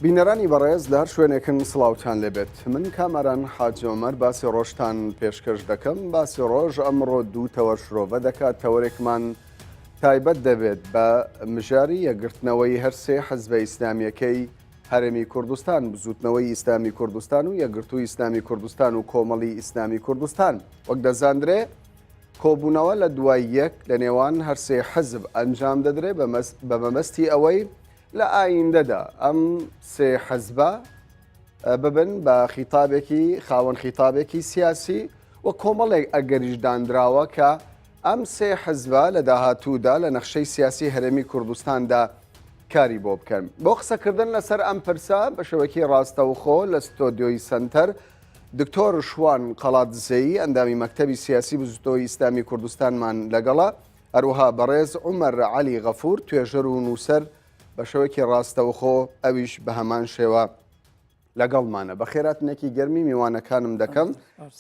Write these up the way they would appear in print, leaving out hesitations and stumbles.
بینەرانی بەڕێز لە هەر شوێنێکن سڵاوتان لێبێت من کامەران حاجی عومەر باسی ڕۆژتان پێشکەش دەکەم باسی ڕۆژ ئەمڕۆ دوو تەوەر شرۆڤە دەکات تەوەرێکمان تایبەت دەبێت بە مژاری یەکگرتنەوەی هەرسێ حزبە ئیسلامیەکەی هەرێمی کوردستان، بزووتنەوەی ئیسلامی کوردستان و یەکگرتووی ئیسلامی کوردستان و کۆمەڵی ئیسلامی کوردستان. وەک دەزاندرێ کۆبوونەوە لە دوای یەک لە نێوان هەرسێ حزب ئەنجام دەدرێ بە مەبەستی ئەوەی لە ئایندەدا ئەم سێ حزبە ببن بە خیتابێکی خاوەن خیتابێکی سیاسی و کۆمەڵێک ئەگەریش دانراوە کە ئەم سێ حزبە لە داهاتوودا لە نەخشەی سیاسی هەرێمی کوردستاندا کاری بۆ بکەن. بۆ قسەکردن لەسەر ئەم پرسە بە شێوەیەکی ڕاستەوخۆ لە ستۆدیۆی سەنتەر دکتۆر شوان قەڵادزەیی ئەندامی مەکتەبی سیاسی بزوتنەوەی ئیسلامی کوردستانمان لەگەڵە، هەروەها بەڕێز عومەر عەلی غەفور توێژەر و نووسەر بە شێوەیەکی ڕاستەوخۆ ئەویش بە هەمان شێوە لەگەڵمانە. بەخێراتنێکی گەرمی میوانەکانم دەکەم.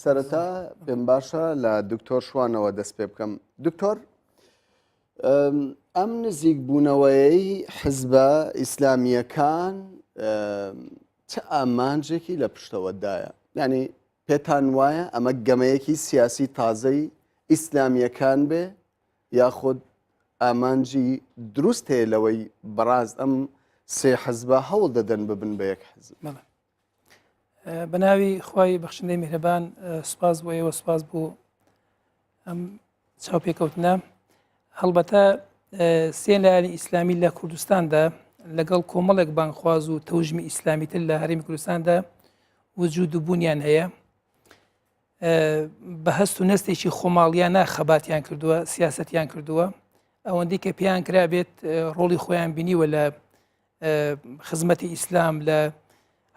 سەرەتا پێم باشە لە دکتۆر شوانەوە دەست پێ بکەم. دکتۆر ئەم نزیک بوونەوەیەی حزبە ئیسلامییەکان چ ئامانجێکی لە پشتەوەدایە؟ یعنی پێتان وایە ئەمە گەمەیەکی سیاسی تازەی ئیسلامییەکان بێ یاخود ئامانجی دروست هەیە لەوەی بەڕاست ئەم سێ حزبە هەوڵ دەدەن ببن بە یەک حزب؟ بە ناوی خوای بەخشندەی میهرەبان سوپاس بۆ ئێوە سوپاس بۆ ئەم چاوپێکەوتنە هەڵبەتە سێ لایەنی ئیسلامی لە کوردستاندا لەگەڵ کۆمەڵێک بانگخواز و تەوژمی ئیسلامی تر لە هەرێمی کوردستاندا وجود و بوونیان هەیە بە هەست و نەستێکی خۆماڵیانە خەباتیان کردووە سیاستیان کردووە ئەوەندەی کە پێیان کرابێت ڕۆڵی خۆیان بینیوە لە خزمەتی ئیسلام لە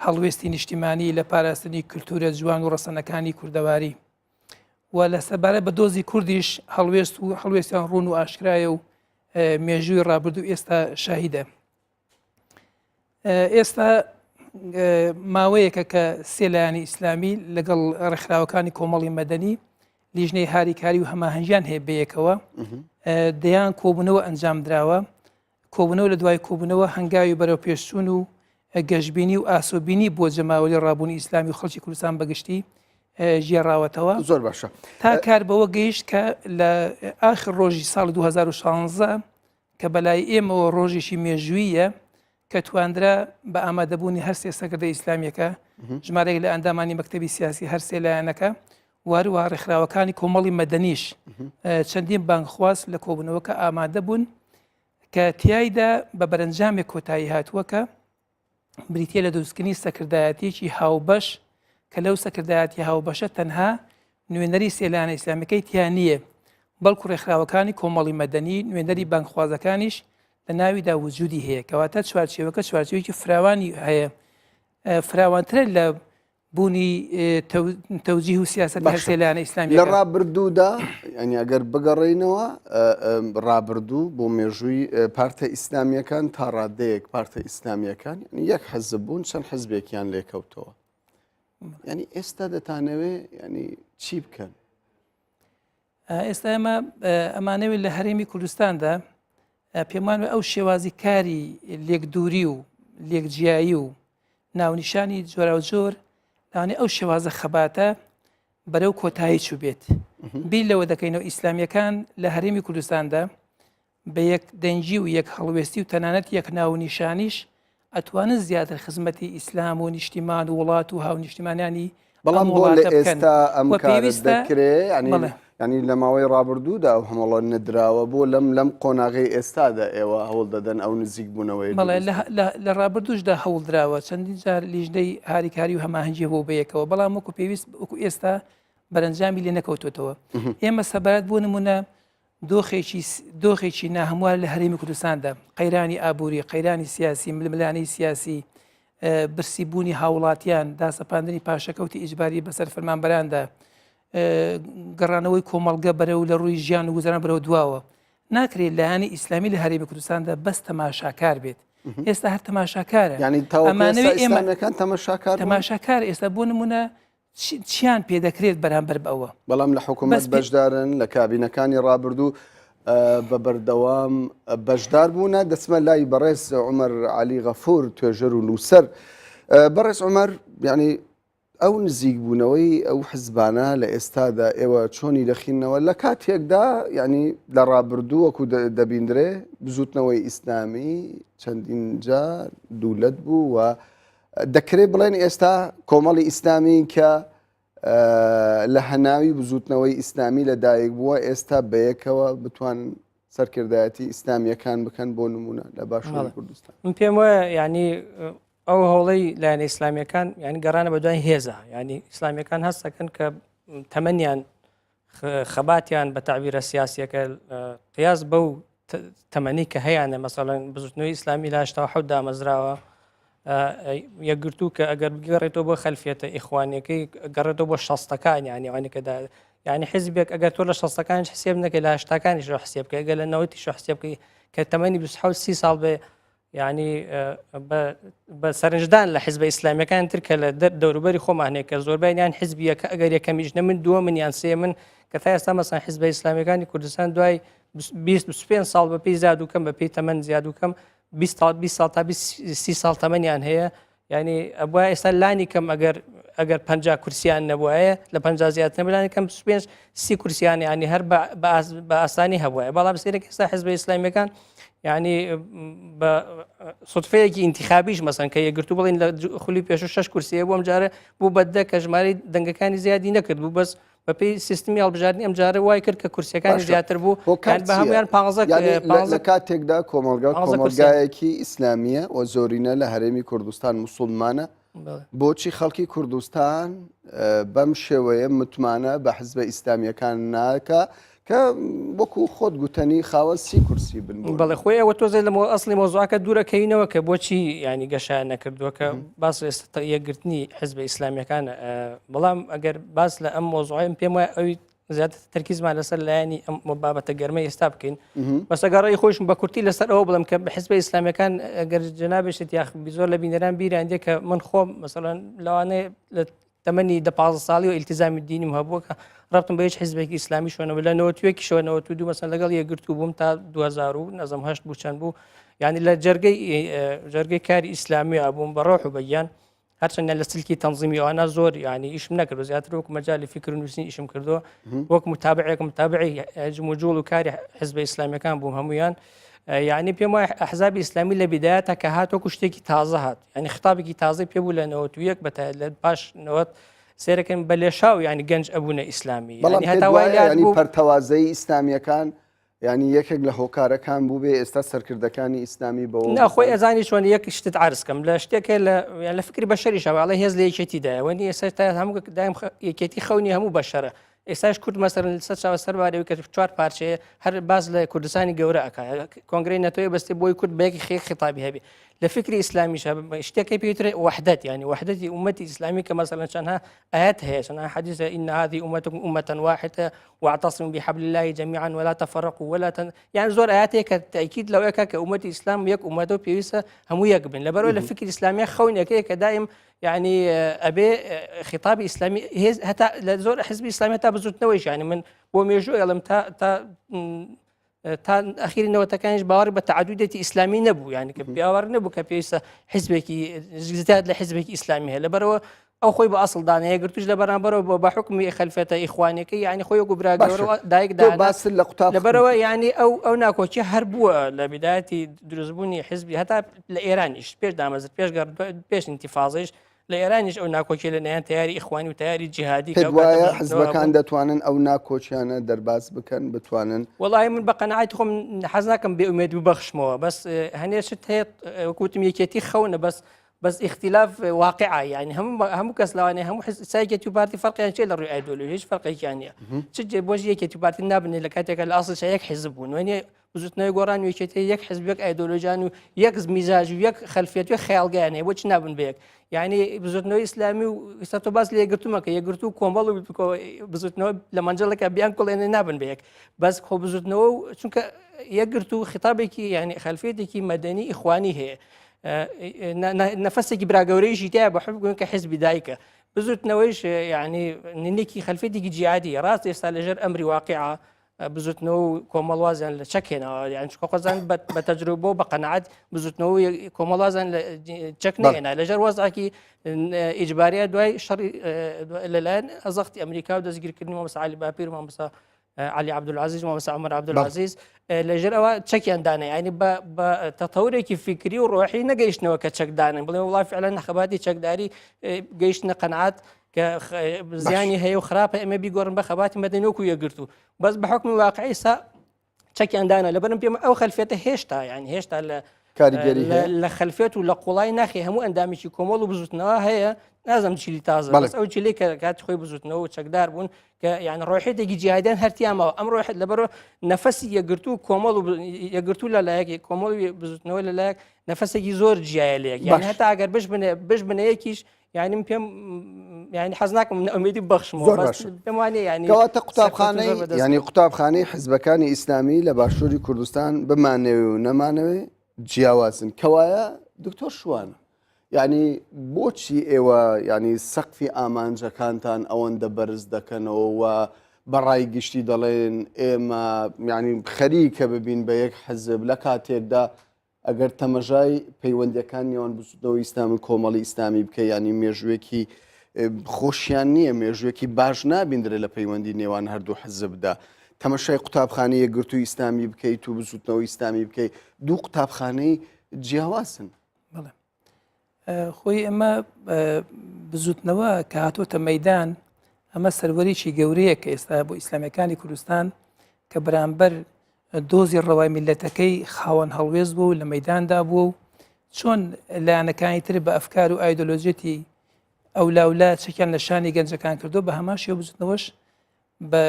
هەڵوێستی نیشتیمانی لە پاراستنی کللتورە جوان و ڕەسەنەکانی کوردەواری و لە سەبارە بە دۆزی کوردیش هەڵوێست و هەڵوێستیان ڕوون و ئاشکرایە و مێژووی ڕابردوو ئێستا شاهیدە ئێستا ماوەیەکە کە سێ لایەنی ئیسلامی لەگەڵ ڕێکخراوەکانی کۆمەڵی مەدەنی لیژنەی هاریکاری و هەماهەنگیان هەیە بەیەکەوە دەیان کۆبوونەوە ئەنجام دراوە کۆبوونەوە لە دوای کۆبوونەوە هەنگاوی بەرەو پێشچوون و گەشببینی و ئاسۆبینی بۆ جەماوەری ڕابوونی ئیسلامی و خەڵکی کوردستان بەگشتی گێڕاوەتەوە زۆر باشە تا کار بەوە گەیشت کە لە ئاخر ڕۆژی ساڵ 2016 کە بەلای ئێمەوە ڕۆژێکی مێژوویە کە تواندرا بە ئامادەبوونی هەر سێ سەرکردە ئیسلامیەکە ژمارەیەک لە ئەندامانی مەکتەبی سیاسی هەر سێ لایەنەکە واروە ڕێکخراوەکانی کۆمەڵی مەدەنیش چەندین بانگخواز لە کۆبوونەوەکە ئامادە بوون کە تیایدا بە بەرەنجامێک کۆتایی هاتووە کە بریتە لە دروستکردنی سەکردایەتیەکی هاوبەش کە لەو سەکردایەتی هاوبەشە تەنها نوێنەری سێ لایەنە ئیسلامیەکەی تیا نییە بەڵکو ڕێکخراوەکانی کۆمەڵی مەدەنی نوێنەری بانگخوازەکانیش لە ناویدا وجودی هەیە کەواتە چوارچێوەکە چوارچێوەیەکی فراوانی هەیە فراوانترە لە بوونی تەوجیه و سیاسەتی هەر سێ لایەنە ئیسلامیەکە. لە ڕابردوودا یانی ئەگەر بگەڕێینەوە ڕابردوو بۆ مێژووی پارتە ئیسلامیەکان تا ڕادەیەک پارتە ئیسلامیەکان یەک حەزب بوون چەند حزبێکیان لێکەوتەوە ینی ئێستا دەتانەوێ ینی چی بکەن ئێستا ئێمە ئەمانەوێت لە هەرێمی کوردستاندا پێمان ئەو شێوازی کاری لێکدووری و لێکجیایی و ناونیشانی جۆراوجۆر لەوانەیە ئەو شێوازە خەباتە بەرەو کۆتایی چووبێت بیر لەوە دەکەینەوە ئیسلامیەکان لە هەرێمی کوردستاندا بە یەک دەنگی و یەک هەڵوێستی و تەنانەت یەک ناونیشانیش ئەتوانن زیاتر خزمەتی ئیسلام و نیشتیمان و وڵات و هاونیشتیمانانی بەڵام بۆ لە ئێستا ئەم کارە دەکرێ ینی لە ماوەی ڕابردوودا ئەو هەمەڵە نەدراوە بۆ لەم لەم قۆناغی ئێستادا ئێوە هەوڵ دەدەن ئەو نزیک بوونەوەی بەڵێ لە ڕابردووشدا هەوڵدراوە چەندین جار لیژنەی هاریکاری و هەماهەنگی بۆ بەیەکەوە بەڵام وەکو پێویست وەکو ئێستا بەرەنجامی لێ نەکەوتوتەوە ئێمە سەبارەت بۆ نمونە دۆخێکی دۆخێکی ناهەموار لە هەرێمی کوردستاندا، قەیرانی ئابووری، قەیرانی سیاسی، ململانێی سیاسی، برسی بوونی هاوڵاتیان، داسەپاندنی پاشەکەوتی ئیجباری بەسەر فەرمانبەراندا، گەڕانەوەی کۆمەڵگە بەرەو لە ڕووی ژیان و گوزەران بەرەو دواوە. ناکرێت لایەنی ئیسلامی لە هەرێمی کوردستاندا بەس تەماشاکار بێت. ئێستا هەر تەماشاکارە. یانی تاوەکو ئێستا ئیسلامیەکان تەماشاکار بوون؟ تەماشاکار ئێستا بۆ نمونە چیان پێدەکرێت بەرامبەر بە ئەوە؟ بەڵام لە حکوومەت بەشدارن لە کابینەکانی ڕابردوو. بە بەردەوام بەشدار بوونە. دەچمە لای بەڕێز عومەر عەلی غەفور، توێژەر و نووسەر. بەڕێز عومەر، یعنی ئەو نزیکبوونەوەی ئەو حزبانە لە ئێستادا ئێوە چۆنی دەخینەوە لە کاتێکدا یعنی لە ڕابردوو وەکو دەبیندرێ بزوتنەوەی ئیسلامی چەندین جار دوولەت بوو و دەکرێت بڵێن ئێستا کۆمەڵی ئیسلامی کە لە هەناوی بزوتنەوەی ئیسلامی لە دایک بووە ئێستا بەیەکەوە بتوان سەرکردایەتی ئیسلامیەکان بکەن بۆ نمونە لە باشووری کوردستان. من پێم وایە یعنی ئەو هەوڵەی لایەنە ئیسلامیەکان یعنی گەڕانە بە دوای هێزە یعنی ئیسلامیەکان هەستەکەن کە تەمەنیان خەباتیان بە تعبیرە سیاسیەکە قیاس بەو تەمەنی کە هەیانە مەسەڵەن بزوتنەوەی ئیسلامی لە 87 دامەزراوە یەکگرتوو کە ئەگەر بگەڕێتەوە بۆ خەلفێتە ئیخوانیەکەی گەڕێتەوە بۆ شەستەکان ینی ئەوانەکەدا یعنی حزبێک ئەگەر تۆ لە شەستەکانیش حسێب نەکەی لە هەشتاکانیش حسێب بکەی ئەگەر لە نەوەتیش حسێب بکەی کە تەمەنی 27 ساڵ بێ یعنی بە سەرنجدان لە حزبە ئیسلامیەکان تر کە لە دەوروبەری خۆمان هەیە کە زۆربەیان حزبیە کە ئەگەر یەکەمیش نە من دووە من یان سێ من کە تا ئێستا مەسەن حزبە ئیسلامیەکانی کوردستان دوای 25 ساڵ بە پێی زیاد و کەم بە پێی تەمەن زیاد و کەم 20 ساڵ 20 ساڵ تا 30 ساڵ تەمەنیان هەیە یعنی ئەبوایە ئێستا لانی کەم ئەگەر ئەگەر 50 کورسیان نەبوایە لە 50 زیاتر نەبوو کەم 25 سی کورسیان ینی هەر بە ئاسانی هەبوایە بەڵام سێرێک ئێستا حزبە ئیسلامیەکان ینی بە سودفەیەکی ئینتخابیش مەسەن کە یەکگرتوو بڵین لە خولی پێش شش کورسیە بۆم جارە بوو بەدە کە ژمارەی دەنگەکانی زیادی نەکرد بوو بەس بەپێی سیستمی هەڵبژاردنی ئەم جارە وای کرد کە کورسیەکانی زیاتر بوو بە هەمویان پانزە لە کاتێکدا کۆمەڵگا کۆمەڵگایەکی ئیسلامیە و زۆرینە لە هەرێمی کوردستان مسلمانە بۆچی خەڵکی کوردستان بەم شێوەیە متمانە بە حزبە ئیسلامیەکان ناکە کە وەکو خۆت گوتەنی خاوەن سی کورسی بن بەڵێ خۆی ئەوە تۆزێ لە ئەسلی مۆزوعەکە دوورەکەینەوە کە بۆچی ینی گەشیان نەکردووە کە باس ئێستا یەکگرتنی حزبە ئیسلامیەکان بەڵام ئەگەر باس لە ئەم مۆزوعیم پێم وایە ئەوی زیاتر تەرکیزمان لەسەر لایەنی ئەم بابەتە گەرمە ئێستا بکەین بەسەگەڕی خۆشم بە کورتی لەسەر ئەوە بڵم کە حزبە ئیسلامیەکان ئەگەر جەنابشت یاخ زۆر لە بینەران بیران دێ کە من خۆم مەسەڵەن لەوانەیە لە تەمەنی دە پازدە ساڵی و ئیلتیزامی دینیم هەبووە کە ڕەبتم بە هیچ حزبێکی ئیسلامی شوێنەوە لە نەوەتوێکیشەوە 92 مەسەن لەگەڵ یەکگرتوو بووم تا 2000 و نەزم هەشت بوو چەند بوو یعنی لە جەرگەی جەرگەی کاری ئیسلامی بووم بە ڕۆح و بەگیان هەرچەندە لە سلکی تەنزیمی ئەوانە زۆر ینی ئیشم نەکرد زیاتر وەکو مەجای فکر و نووسین ئیشم کردووە وەک متابعێک متابعی جموجوڵ و کاری حزبە ئیسلامیەکان بووم هەمویان یعنی پێم وایە ئەحزابی ئیسلامی لە بیدایەتە کە هات وەکو شتێکی تازە هات یعنی خطابێکی تازەی پێ بوو لە 91 بە لە پاش 90 سێرەکەن بە لێشاو یعنی گەنج ئەبوونە ئیسلامی بەڵام هەتا ینی پەرتەوازەی ئیسلامیەکان ینی یەکێک لە هۆکارەکان بوو بێ ئێستا سەرکردەکانی ئیسلامی بەوە ناخۆی ئەزانی چۆن یەک شتت عرضکەم لە شتێکە لە لە فکری بەشەری شەواڵە هێز لە یەکێتیدایە وەنی ئێستا تا هەموو دایم یەکێتی خەونی هەموو بەشەرە ئێستاش کورد مەسەرن لەسەر چاوە سەربارەوەی کە چوار پارچەیە هەر باس لە کوردستانی گەورە ئەکا کۆنگرەی نەتەوەی بەستێ بۆی کورد بە یەک خێک خیتابی هەبێ لە فکری ئیسلامیش شتێکی پێوترێ وحدەت ینی وحدەتی ئومەتی ئیسلامی کە مەسەلەن چەندها ئايات هەیە چەندها حەدیث إن هذه أمتكم أمة واحدة واعتصموا بحبل الله جميعا ولا تفرقوا ولا تن... یان زۆر ئاياتێک کە تأکید لەوەکە کە ئومەتی ئیسلام یەک ئومەتە و پێویستە هەموو یەک بن لەبەرەوە لە فکری ئیسلامیە خەونەکەیە کە دایم یعنی ئەبێ خیتابی ئیسلامی هێز هەتا لە زۆر حزبی ئیسلامی تا بزوتنەوەیش یعنی من بۆ مێژوو ئەڵم تا تا تا ئەخیری نەوەتەکانیش باوەڕی بە تعدودێتی ئیسلامی نەبوو یعنی کە پیاوەڕ نەبوو کە پێویستە حزبێکی زیاد لە حزبێکی ئیسلامی هەیە لەبەرەوە ئەو خۆی بە ئەسڵ دانەیە گرتوش لە بەرامبەرەوە بۆ بە حکومی خەلفێتە ئیخوانەکەی یعنی خۆی وەکو برا گەورەوە دایک دا باس لە قوتاب لەبەرەوە یعنی ئەو ئەو ناکۆکی هەر بووە لە بدایەتی دروستبوونی حزبی هەتا لە ئێرانیش پێش دامەزر پێش گەڕ پێش ئینتیفازەیش لە ئێرانیش ئەو ناکۆکی لە نێوان تیاری ئیخوانی و تیاری جیهادی پێت وایە حزبەکان دەتوانن ئەو ناکۆکیانە دەرباز بکەن بتوانن؟ وەڵی من بە قەناعەتی خۆم حەز ناکەم بێ ئومێد ببەخشمەوە بەس هەنێ شت هەیە وەکوتم یەکێتی خەونە بەس بەس ئیختیلاف واقعە یعنی هەموو هەموو کەس لەوانەیە هەموو حزب یەکێتی و پارتی فەرقیان چیە لە ڕووی ئایدۆلۆژی هیچ فەرقێکیان نییە چ جێ بۆش یەکێتی و پارتی نابنێ لە کاتێکە لە ئەسڵ یەک حزب بوون وەنیە بزوتنەوەی گۆڕان و یەکێتی یەک حزب یەک ئایدۆلۆژیان و یەک میزاج و یەک خەلفیەت و خەیاڵگەیان هەیە بۆچی نابن بە یەک یعنی بزوتنەوەی ئیسلامی و ئێستا تۆ باس لە یەکگرتوومەکە یەکگرتوو و کۆمەڵ و بزوتنەوە لە مەنجەڵێکا بیان کوڵێنێ نابن بە یەک بەس خۆ بزوتنەوە و چونکە یەکگرتوو خیتابێکی یعنی خەلفیەتێکی مەدەنی ئیخوانی هەیە نەفەسێکی براگەورەیشی تایە بە حکم کە حزبی دایکە بزوتنەوەیش یعنی نینێکی خەلفیەتێکی جیادی ڕاست ئێستا لەژێر ئەمری واقعە. بزوتنەوە و کۆمەڵ وازیان لە چەک هێناوە یان چکە خۆزان بە تەجروبە و بە قەنەعەت بزوتنەوە کۆمەڵ وازیان لە چەک نەهێنا لەژێر وەزعێکی ئیجباریە دوای شەڕی لەلایەن ئەزەختی ئەمریکا و دەستگیرکردنی مامۆستا عەلی باپیر و مامۆستا علی عبدالعزیز مامۆستا عمر عبدالعزیز لەژێر ئەوە چەکیان دانێ ینی بە تەتەورێکی فیکری و ڕۆحی نەگەیشتنەوە کە چەک دانن بڵێ وڵا فعلەن خەباتی چەکداری گەیشتنە قەنعات کە زیانی هەیە و خراپە ئێمە بیگۆڕن بە خەباتی مەدەنی وەکو یەکگرتوو بەس بە حکمی واقعی سا چەکیان دانا لەبەرم پێم ئەو خەلفێتە هێشتا یان هێشتا لە کاریگەری لە خەلفێت و لە قوڵای ناخی هەموو ئەندامێکی کۆمەڵ و بزوتنەوە هەیە نازم چیلی تازە بەس ئەو چیلی کە کات خۆی بزوتنەوە و چەکدار بوون کە یان ڕۆحێتێکی جیهادیان هەرتیامەوە ئەم ڕۆحێت لەبەر نەفەسی یەکگرتوو کۆمەڵ و یەکگرتوو لە لایەکی کۆمەڵ بزوتنەوە لە لایەک نەفەسێکی زۆر جیایە لێک یان هەتا ئەگەر بش بنێ بش بنەیەکیش یانی من پێم یانی حەز ناکەم من ئومێدی بەخشم زۆر باشە پێم وانیە یانی کەواتە سەرکەوتن قوتابخانەی زۆر بەدەست یانی قوتابخانەی حزبەکانی ئیسلامی لە باشووری کوردستان بمانەوێ و نەمانەوێ جیاوازن کەوایە دکتۆر شوان یعنی بۆچی ئێوە یعنی سەقفی ئامانجەکانتان ئەوەندە بەرز دەکەنەوە و بەڕای گشتی دەڵێن ئێمە یعنی خەریکە ببین بە یەک حزب لە کاتێکدا ئەگەر تەمەژای پەیوەندیەکان نێوان بزوتنەوەی ئیسلامی و کۆمەڵی ئیسلامی بکە ینی مێژوویەکی خۆشیان نییە مێژوویەکی باش نابیندرێت لە پەیوەندی نێوان هەردوو حزبدا تەمەشای قوتابخانەی یەکگرتووی ئیسلامی بکەیت و بزوتنەوەی ئیسلامی بکەیت دوو قوتابخانەی جیاوازن. بەڵێ خۆی ئەمە بزوتنەوە کە هاتۆتە مەدان ئەمە سەروەریی گەورەیە کە ئێستا بۆ ئیسلامیەکانی کوردستان کە بەرامبەر دۆزی ڕەوای میللەتەکەی خاوەن هەڵوێست بوو و لە مەیداندا بووە و چۆن لایەنەکانی تر بە ئەفکار و ئایدۆلۆژیەتی ئەولاولا چەکیان لە شانی گەنجەکان کردو بە هەمان شێوە بزوتنەوەش بە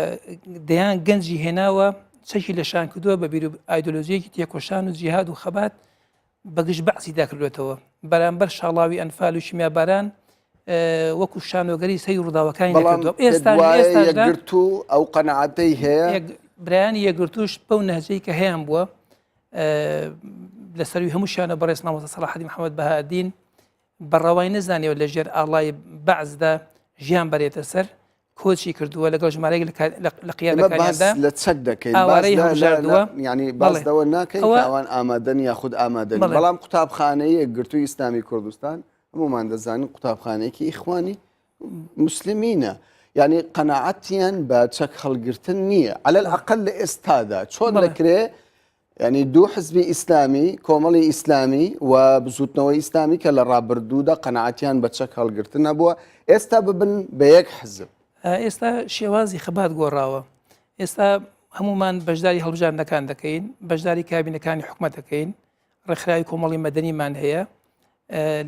دەیان گەنجی هێناوە چەکی لە شان کردووە بە بیر و ئایدۆلۆژیەکی تێکۆشان و جیهاد و خەبات بەگژ بەعسیدا کردوێتەوە بەرامبەر شاڵاوی ئەنفال و شیمیاباران وەکو شانۆگەری سەیر ڕووداوەکانی نەکردووە ئێستا یەکگرتوو ئەو قەنەعەتەی هەیە برایانی یەکگرتووش بەو نەهجەی کە هەیان بووە لە سەروی هەمووشیانە بەڕێز مامۆستا سەڵاحەدین محەممەد بەهادین بە ڕەوای نەزانیەوە لە ژێر ئاڵای بەعسدا ژیان بەرێتە سەر کۆچی کردووە لەگەڵ ژمارەیەک لە قیادەکانیاندا لە چەک دەکەین ئاوارەی هەڵبژاردووە ینی باس لەوە ناکەین ئەوان ئامادەن یاخود ئامادەن بەڵام قوتابخانەی یەکگرتووی ئیسلامی کوردستان هەمومان دەزانین قوتابخانەیەکی ئیخوانی مسلمینە یعنی قەناعەتیان بە چەک هەڵگرتن نییە على الأقل لە ئێستادا چۆن دەکرێ یعنی دوو حزبی ئیسلامی کۆمەڵی ئیسلامی و بزوتنەوەی ئیسلامی کە لە ڕابردوودا قەناعەتیان بە چەک هەڵگرتن نەبووە ئێستا ببن بە یەک حزب ئێستا شێوازی خەبات گۆڕاوە ئێستا هەمومان بەشداری هەڵبژاردنەکان دەکەین بەشداری کابینەکانی حکومەت دەکەین ڕێکخراوی کۆمەڵی مەدەنیمان هەیە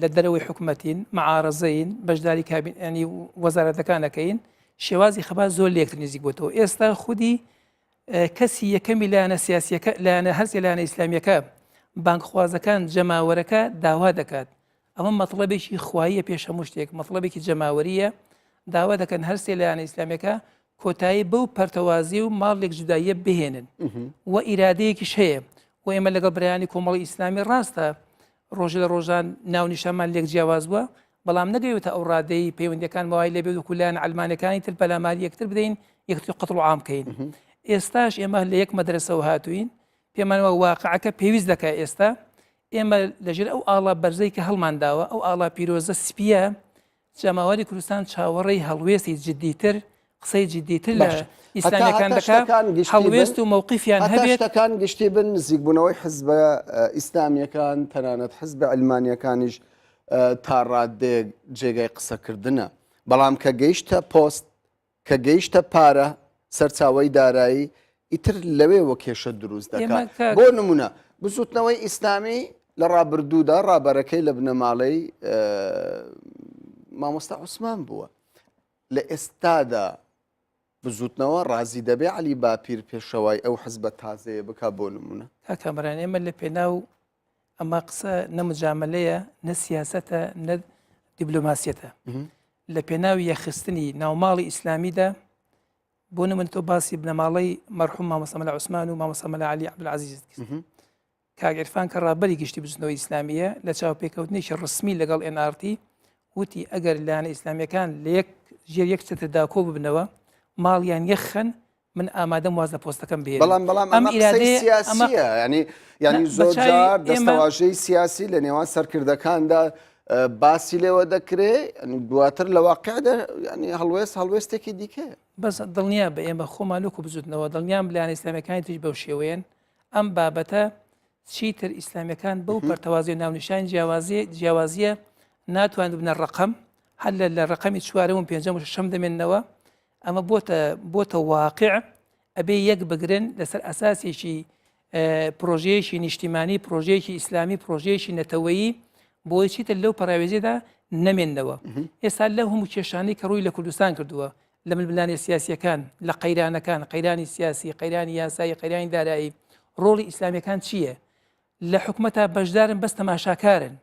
لە دەرەوەی حکومەتین معارەزەین بەشداری کابینەی وەزارەتەکان دەکەین شێوازی خەبات زۆر لێکتر نزیک بۆتەوە ئێستا خودی کەسی یەکەمی لایەنە سیاسیەکە لایەنە هەرسێ لایەنە ئیسلامیەکە بانگخوازەکان جەماوەرەکە داوا دەکات ئەمە مەطلبێکی خواییە پێش هەموو شتێک مەطلبێکی جەماوەریە داوا دەکەن هەرسێ لایەنە ئیسلامیەکە کۆتایی بەو پەرتەوازی و ماڵێک جوداییە بهێنن و ئیرادەیەکیش هەیە و ئێمە لەگەڵ برایانی کۆمەڵی ئیسلامی ڕاستە ڕۆژ لە ڕۆژان ناونیشانمان لێک جیاواز بووە بەڵام نەگەیوتە ئەو ڕادەی پەیوەندەکان وای لێبێت وەکو لایەن عەلمانەکانی تر پەلاماری یەکتر بدەین یەکتر قەتڵ و عام بکەین ئێستاش ئێمە لە یەک مەدرسەوە هاتوین پێمان وە واقعەکە پێویست دەکات ئێستا ئێمە لەژێر ئەو ئاڵا بەرزەی کە هەڵمان داوە ئەو ئاڵا پیرۆزە سپیە جەماوەری کوردستان چاوەڕێی هەڵوێستی جدیتر قسەی جدیتر لە ئیسلامیەکان دەکات هەڵوێست و مەوقیفیان هەبێت شتەکان گشتی بن نزیکبوونەوەی حزبە ئیسلامیەکان تەنانەت حزبە عیلمانیەکانیش تا ڕادەیەک جێگای قسەکردنە بەڵام کە گەیشتە پۆست کە گەیشتە پارە، سەرچاوەی دارایی، ئیتر لەوێوە کێشە دروست دەکات. بۆ نمونە بزوتنەوەی ئیسلامی لە ڕابردوودا ڕابەرەکەی لە بنەماڵەی مامۆستا عوسمان بووە. لە ئێستادا بزوتنەوە ڕازی دەبێ عەلی باپیر پێشەوای ئەو حزبە تازەیە بکا بۆ نمونە؟ کاک کامەران ئێمە لە پێناو ئەمە قسە نە مجاملەیە نە سیاسەتە نە دیبلۆماسیەتە لە پێناوی یەخستنی ناوماڵی ئیسلامیدا بۆ نمونە تۆ باسی بنەماڵەی مەرحوم مامۆستا مەلا عوسمان و مامۆستا مەلا عەلی عەبدولعەزیزت کرد کاک عیرفان کە ڕابەری گشتی بزوتنەوەی ئیسلامیە لە چاوپێکەوتنێکی ڕسمی لەگەڵ NRT وتی ئەگەر لایەنە ئیسلامیەکان لە یەک ژێر یەک چەتردا کۆ ببنەوە ماڵیان یەخەن. من ئامادەم واز لە پۆستەکەم بێنم. بەڵام بەڵام ئەم ئەمە قسەی ئیرادەیە ئەمە سیاسییە ینی نا ینی بە زۆر چاوی جار ئێمە دەستەواژەی سیاسی لە نێوان سەرکردەکاندا باسی لێوە دەکرێ ینی دواتر لە واقعدا ینی هەڵوێست هەڵوێستێکی دیکەیە. بەس دڵنیا بە ئێمە خۆمان وەکو بزوتنەوە دڵنیام لایەنە ئیسلامیەکانی تریش بەو شێوەیەن ئەم بابەتە چیتر ئیسلامیەکان بەو پەرتەوازی و ناونیشانی جیاوازی جیاوازیە ناتوان ببنە ڕقم هەر لە ڕقەمی چوارەم و پێنجەم و شەشەم دەمێننەوە ئەمە بۆتە بۆتە واقع ئەبێ یەک بگرن لەسەر ئەساسێکی پرۆژەیەکی نیشتیمانی پرۆژەیەکی ئیسلامی پرۆژەیەکی نەتەوەیی بۆی چیتر لەو پەراوێزیدا نەمێنەوە ئێستا لەو هەموو کێشانەی کە ڕووی لە کوردستان کردووە لە ململانێ سیاسیەکان لە قەیرانەکان قەیرانی سیاسی قەیرانی یاسایی قەیرانی دارایی ڕۆڵی ئیسلامیەکان چییە لە حکومەتا بەشدارن بەس تەماشاکارن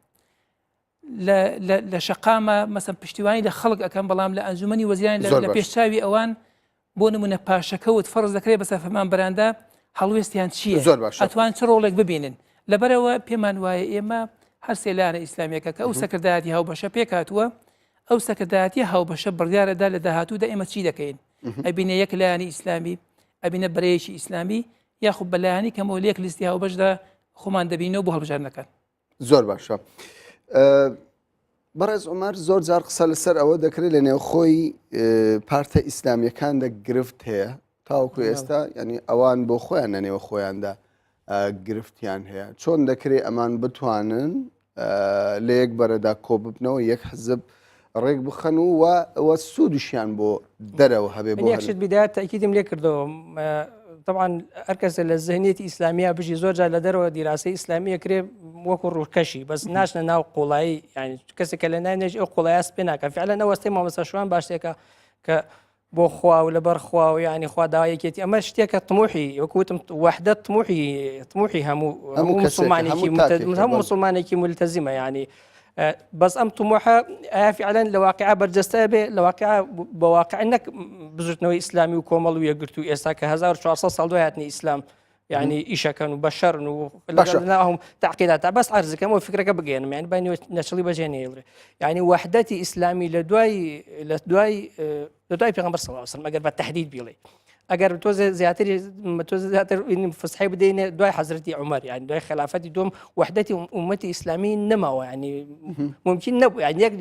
لە شەقامە مەسم پشتیوانی لە خەڵک ئەەکەم بەڵام لە ئەنجومی وەزیران لە پێشچوی ئەوان بۆ نمونە پاشەکەوت فەرز دەکرێت بەسەر فەرمانبەراندا هەڵوێستیان چییە زۆر باشە ئەتوان چ ڕۆڵێک ببینن لەبەرەوە پێمان وایە ئێمە هەرسێ لایەنە ئیسلامیەکە کە ئەو سەکردایەتی هاوبەشە پێکهاتووە ئەو سەکردایەتی هاوبەشە بڕیارەدا لە داهاتوودا ئێمە چی دەکەین ئەبینە یەک لایەنی ئیسلامی ئەبینە بەرەیەکی ئیسلامی یاخود بەلایانی کەمەوە لە یەک لیستی هاوبەشدا خۆمان دەبینەوە بۆ هەڵبژاردنەکان. زۆر باشە بەڕێز عمر زۆر جار قسە لەسەر ئەوە دەکرێت لە نێوخۆی پارتە ئیسلامیەکاندا گرفت هەیە تاوەکو ئێستا ینی ئەوان بۆ خۆیان لە نێوە خۆیاندا گرفتیان هەیە چۆن دەکرێت ئەمان بتوانن لە یەک بەرەدا کۆببنەوە یەک حزب ڕێک بخەن و و سوودیشیان بۆ دەرەوە هەبێ بۆ یەک شت بیدایەت تەئکیدم لێ کردەوە طبعا هەر کەسێ لە زهنیەتی ئیسلامیە بژی زۆر جار لە دەرەوە دیراسەی ئیسلامیە کرێ وەکو ڕووکەشی بەس ناچنە ناو قوڵایی یعنی کەسێک کە لە ناو نێژ ئەو قوڵایە پێ ناکە فعلا نەوەستەی مامۆستا شوان باشتێکە کە بۆ خوا و لەبەر خوا و یعنی خوا داوای یەکێتی ئەمە شتێکە طموحی وەکو وتم وحدە طموحی طموحی هەموو هەموو هەموو کەسێکە، مسلمانێکی هەموو تاکێکە، هەموو بەڵێ. مسلمانێکی ملتەزیمە یعنی بەس ئەم طموحە ئایا فعلا لە واقعا بەرجەستە بێ لە واقعا بە واقع نەک بزوتنەوەی ئیسلامی و کۆمەڵ و یەکگرتوو ئێستا کە 1400 ساڵ دوای هاتنی ئیسلام یعنی ئیشەکەن و بەشەرن و باشە. لەگەڵ تعقیدات بەس عەرزەکەم و فکرەکە بگەێنم یعنی با نەچڵی بەجێ نێڵێ یعنی وحدەتی ئیسلامی لە دوای لە دوای لە دوای پێغەمبەر صلی الله علیه وسلم ئەگەر بە تهدید بیڵێ ئەگەر تۆزێ زیاتری تۆزێ زیاتر فسحی بدەینێ دوای حەزرەتی عومەر یعنی دوای خلافەتی دوم وحدەتی ئومەتی ئیسلامی نەماوە یعنی ممکن نەبوو یعنی یەک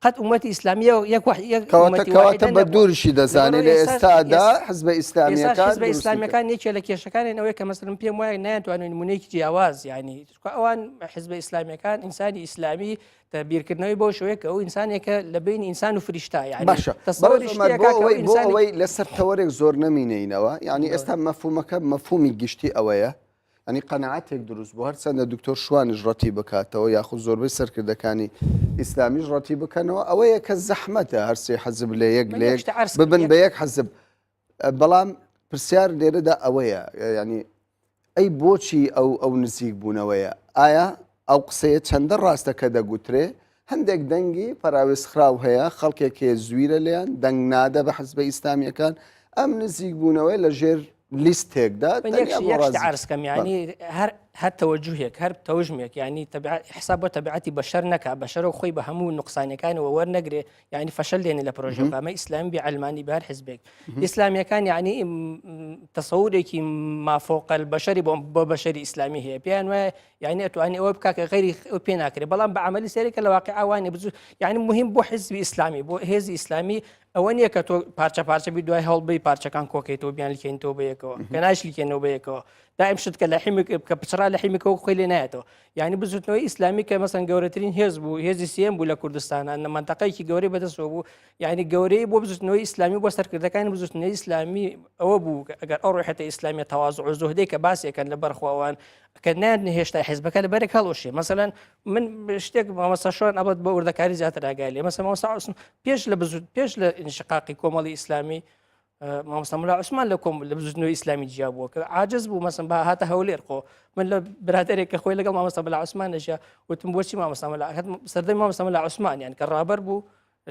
قەت ئومەتی ئیسلامی یەک وح یەک کەواتە ئومەتی کەواتە واحدە بە نەبووە. دووریشی دەزانێ لەبەرئەوەی لە ئێستاش ئێستادا ئێس- حزبە ئێستاش ئیسلامیەکان حزبە دروستی کرد. ئیسلامیەکان یەکێ لە کێشەکانیان ئەوەیە کە مەسەلەن پێم وایە نایانتوانن نمونەیەکی جیاواز یعنی چونکە ئەوان حزبە ئیسلامیەکان ئینسانی ئیسلامی بیرکردنەوەی بەو شێوەیە کە ئەو ئینسانێکە لە بین ئینسان و فریشتا یعنی باشە تەسەوری بەڕێز عومەر شتێکە بۆ کە ئەو ئەوەی بۆ ئینسانێک ئەوەی لەسەر تەوەرێک زۆر نەمینێینەوە یعنی بەڵێ. ئێستا مەفهومەکە مەفهومی گشتی ئەوەیە ینی قەناعەتێک دروست بوو هەرچەندە دکتۆر شوانیش ڕەتی بکاتەوە یاخود زۆربەی سەرکردەکانی ئیسلامیش ڕەتی بکەنەوە ئەوەیە کە زەحمەتە هەرسێ حەزب لە یەک من لە یەک یەک شتە عەرز کەم ببن یەک بە یەک حەزب بەڵام پرسیار لێرەدا ئەوەیە ینی ئەی بۆچی ئەو ئەو نزیک بوونەوەیە؟ ئایا ئەو قسەیە چەندە ڕاستە کە دەگوترێ هەندێک دەنگی پەراوێزخراو هەیە، خەڵکێک هەیە زویرە لێیان، دەنگ نادە بە حزبە ئیسلامییەکان، ئەم نزیک بوونەوەیە لە ژێر لیستێکدا من یەک تەنیا شت بۆ یەک شت ڕازی عەرز کەم بەڵێ. یانی هەر هەر تەوەجوهێک هەر تەوژمێک یانی تەبیعەت حساب بۆ تەبیعەتی بەشەر نەکا بەشەرە خۆی بە هەموو نوقسانیەکانەوە وەرنەگرێ یعنی فەشەل دێنێ لە پرۆژە ئەمە ئیسلامی بێ عەلمانی بە هەر حزبێک ئیسلامیەکان یعنی تەسەورێکی مافۆقەل بەشەری بۆ بۆ بەشەری ئیسلامی هەیە پێیان وایە یعنی ئەتوانی ئەوە بکا کە غەیری ئەو پێ ناکرێ بەڵام بە عملی سەرێکە لە واقع ئەوانێ بزوو یعنی مهم بۆ حزبی ئیسلامی بۆ هێزی ئیسلامی ئەوە نییە کە تۆ پارچە پارچە بی دوای هەڵبی پارچەکان کۆکەیتەوە بیان لکێنیتەوە بە یەکەوە کە ناشلیکێنەوە بە یەکەوە دائم شت کە لە حیمک کە پچڕا لە حیمکەوە خۆی لێ نایەتەوە یانی بزوتنەوەی ئیسلامی کە مەسەن گەورەترین هێز بوو هێزی سێم بوو لە کوردستانە نە منتەقەیەکی گەورەی بەدەستەوە بوو یعنی گەورەی بۆ بزوتنەوەی ئیسلامی بۆ سەرکردەکانی بزوتنەوەی ئیسلامی ئەوە بوو ئەگەر ئەو ڕحەتە ئیسلامیە تەوازع و زوهدەی کە باسێکەن لە بەرخواوان کە نایان هێشتا حزبەکە لە بەرێک هەڵوشێ مەسەلەن من شتێک مامۆستا شوان ئەبەت بە وردەکاری زیاتر ئاگای لێ مەسەلەن مامۆستا عوسمان پێش لە بزوت پێش لە انشقاقی کۆمەڵی ئیسلامی مامۆستا ملا عوسمان لە کۆم لە بزوتنەوەی ئیسلامی جیا بووە کە عاجز بوو مەسم بە هاتە هەولێر خۆ من لە برادێک کە خۆی لەگەڵ مامۆستا ملا عوسمان نەژیا وتم بۆچی مامۆستا ملا سەردەمی مامۆستا ملا عوسمان یان کە ڕابەر بوو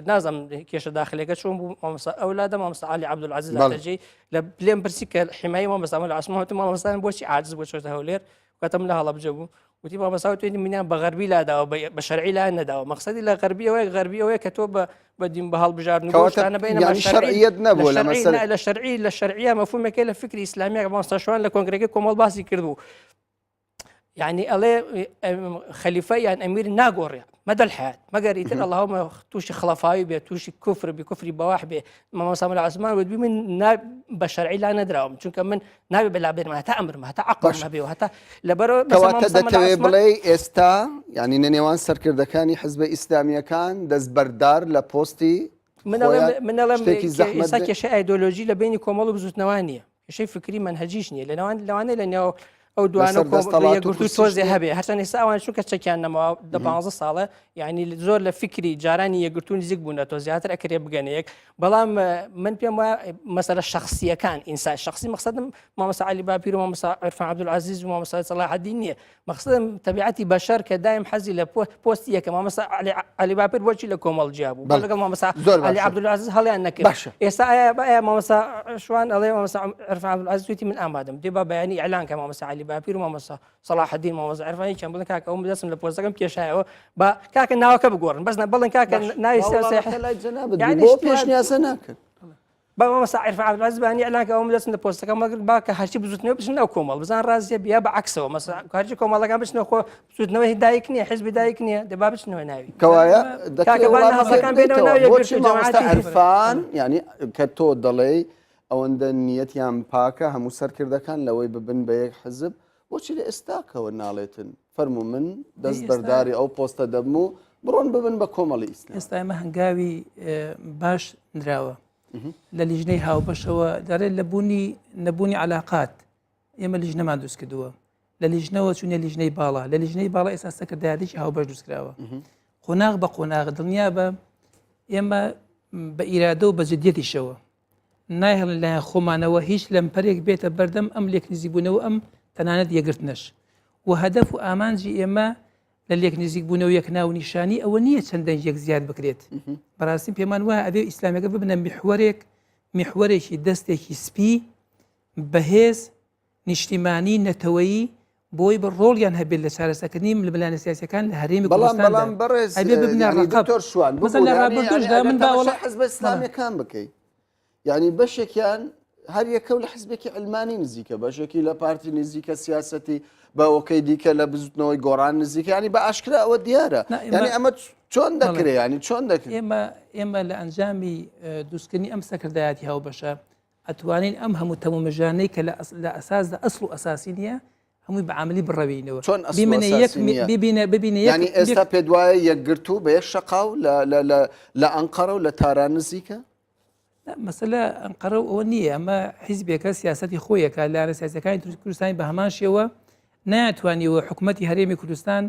نازم کێشە داخلەکە چۆن بوو مامۆستا ئەولادە مامۆستا علی عەبدولعەزیز لاتەجێی لە پلێم پرسی کە حمایە مامۆستا ملا عوسمان وتم مامۆستا بۆچی عاجز بۆ چۆتە هەولێر کاتم لە هەڵەبجە بوو. وتی مامۆستا وتوێنی منیان بە غەربی لاداوە بە شەرعی لا نەداوە مەقسەدی لە غەربی ئەوەیە غەربی ئەوەیە کە تۆ بە بە دین بە هەڵبژاردن کەواتە بینە یانی شەرعیەت نەبووە لە مەسەلە لە شەرعی لە شەرعیە مەفهومەکەی لە فکری ئیسلامیە مامۆستا شوان لە کۆنگرەکەی کۆمەڵ باسی کردبوو یعنی ئەڵێ خەلیفە یان ئەمیر ناگۆڕێ مەدە الحیات مەگەر ئیتر اللهم تووشی خڵەفاوی بێ تووشی کوفر بی کوفری بەواح بێ مامۆستا مەلا عوسمان وتبی من بە شەرعی لا نەدراوم چونکە من نابێ بە لابێنم هەتا ئەمرم هەتا عەقڵم هەبێ و هەتا لەبەرەوە کەواتە دەتەوێ بڵێ ئێستا یعنی لە نێوان سەرکردەکانی حزبە ئیسلامیەکان دەستبەردار لە پۆستی من ئەڵێم ئێستا کێشەی ئایدۆلۆژی لە بینی کۆمەڵ و بزوتنەوە نییە کێشەی فکری مەنهەجیش نییە لەناوان لەوانەیە لە نێو ئەو دوانە یەکگرتوو تۆزێ هەبێ هەرچەند ئێستا ئەوان چونکە چەکیان نەماوە دە پ ساڵە یعنی زۆر لە فکری جارانی یەکگرتوو نزیک بوونەتەوە زیاتر ئەکرێ بگەنە یەک بەڵام من پێم وایە مەسەلە شخصیەکان ئینسان شخصی مەقصدم مامۆستا عەلی باپیر و مامۆستا عرفان عەبدولعەزیز و مامۆستا سەلاحەدین نییە مەقصدم تەبیعەتی بەشەر کە دایم حەزی لە پۆستی یەکە مامۆستا عەلی باپیر بۆچی لە کۆمەڵ جیا بوو لەگەڵ مامۆستا عەلی عەبدولعەزیز هەڵیان نەکرد باشە ئێستا ئایا ئایا مامۆستا شوان ئەڵێ مامۆستا عرفان عەبدولعەزیز وتی من ئامادەم دێ با بەیانی ئیعلان کە مامۆستا عەلی باپیر و مامۆستا سەڵاحەدین مامۆستا عرفان یەکیان بڵێن کاکە ئەو دەستم لە پۆستەکەم کێشایەوە با کاکە ناوەکە بگۆڕن بەس بڵێن کاکە ناوی یعنی بۆ پێشنیازە ناکەن با مامۆستا عرفان عەبدولعەزیز بانی ئیعلان کە ئەوم دەستم لە پۆستەکەم وەرگرت با کە هەرچی بزوتنەوە بچن ناو کۆمەڵ بزان ڕازیە بیا بە عەکسەوە مەسەلا هەرچی کۆمەڵەکان بچنەوە خۆ بزوتنەوەی دایک نییە حزبی دایک نییە دەبا بچنەوە ناوی کەوایە دەکرێت وڵامەکان بێنەوە ناوی بۆچی مامۆستا عرفان یعنی کە تۆ دەڵێی ئەوەندە نیەتیان پاکە هەموو سەرکردەکان لەوەی ببن بە یەک حزب بۆچی لە ئێستاکەوە ناڵێتن فەرموو من دەست بەرداری ئەو پۆستە دەبم و بڕۆن ببن بە کۆمەڵی ئیسلام. ئێستا ئێمە هەنگاوی باش نراوە لە لیژنەی هاوبەشەوە دەڵێت لە بوونی نەبوونی علاقات ئێمە لیژنەمان دروست کردووە لە لیژنەوە چونە لیژنەی باڵا لە لیژنەی باڵا ئێستا سەکردایەتێکی هاوبەش دروست کراوە قۆناغ بە قۆناغ دڵنیا بە ئێمە بە ئیرادە و بە جدیەتیشەوە نایهڵن لایەن خۆمانەوە هیچ لەمپەرێک بێتە بەردەم ئەم لێکنزیکبوونەوە ئەم تەنانەت یەکگرتنەش و هەدەف و ئامانجی ئێمە لە لێک نزیکبوونەوە یەک ناونیشانی ئەوە نییە چەند دەنگێک زیاد بکرێت بەڕاستی پێمان وایە ئەبێ ئیسلامەکە ببنە میحوەرێک میحوەرێکی دەستێکی سپی بەهێز نیشتیمانی نەتەوەیی بۆی بە ڕۆڵیان هەبێت لە چارەسەکردنی ململانێ سیاسیەکان لە هەرێمی بەڵام بەڵام بەڕێز ئەبێ ببنە یعنی ڕەقەب. دکتۆر شوان مەسەلەن لە ببورە، ڕابردووشدا یعنی من ئەگەر باوەڵ- تەماشای حزبە ئیسلامیەکان بکەی یعنی بەشێکیان هەر یەکە و لە حزبێکی علمانی نزیکە بەشێکی لە پارتی نزیکە سیاسەتی بە ئۆکەی دیکە لە بزوتنەوەی گۆڕان نزیکە ینی بە ئاشکرا ئەوە دیارە نا، ئێمە- یعنی ئەمە چۆن بەڵێ. دەکرێ ینی چۆن دەکرێت ئێمە ئێمە لە ئەنجامی اه، دروستکردنی ئەم سەکردایەتی هاوبەشە ئەتوانین ئەم هەموو تەمومژانەی کە لە ئەساسدا ئەسڵ و ئەساسی نییە هەمووی بە عاملی بڕەوینەوە چۆن ئەسڵ و ئەساسی نییە؟ ببینە ببینە یەک یعنی ئێستا پێت وایە یەکگرتوو بە یەک شەقاو لە لە لە لە ئەنقەرە و لە تاران نزیکە؟ مەسەلە ئەنقەرە و ئەوە نییە ئەمە حیزبێکە سیاسەتی خۆیەکە لایەنە سیاسەکانی تورک کوردستانی بە هەمان شێوە ناتوانیوە حکوومەتی هەرێمی کوردستان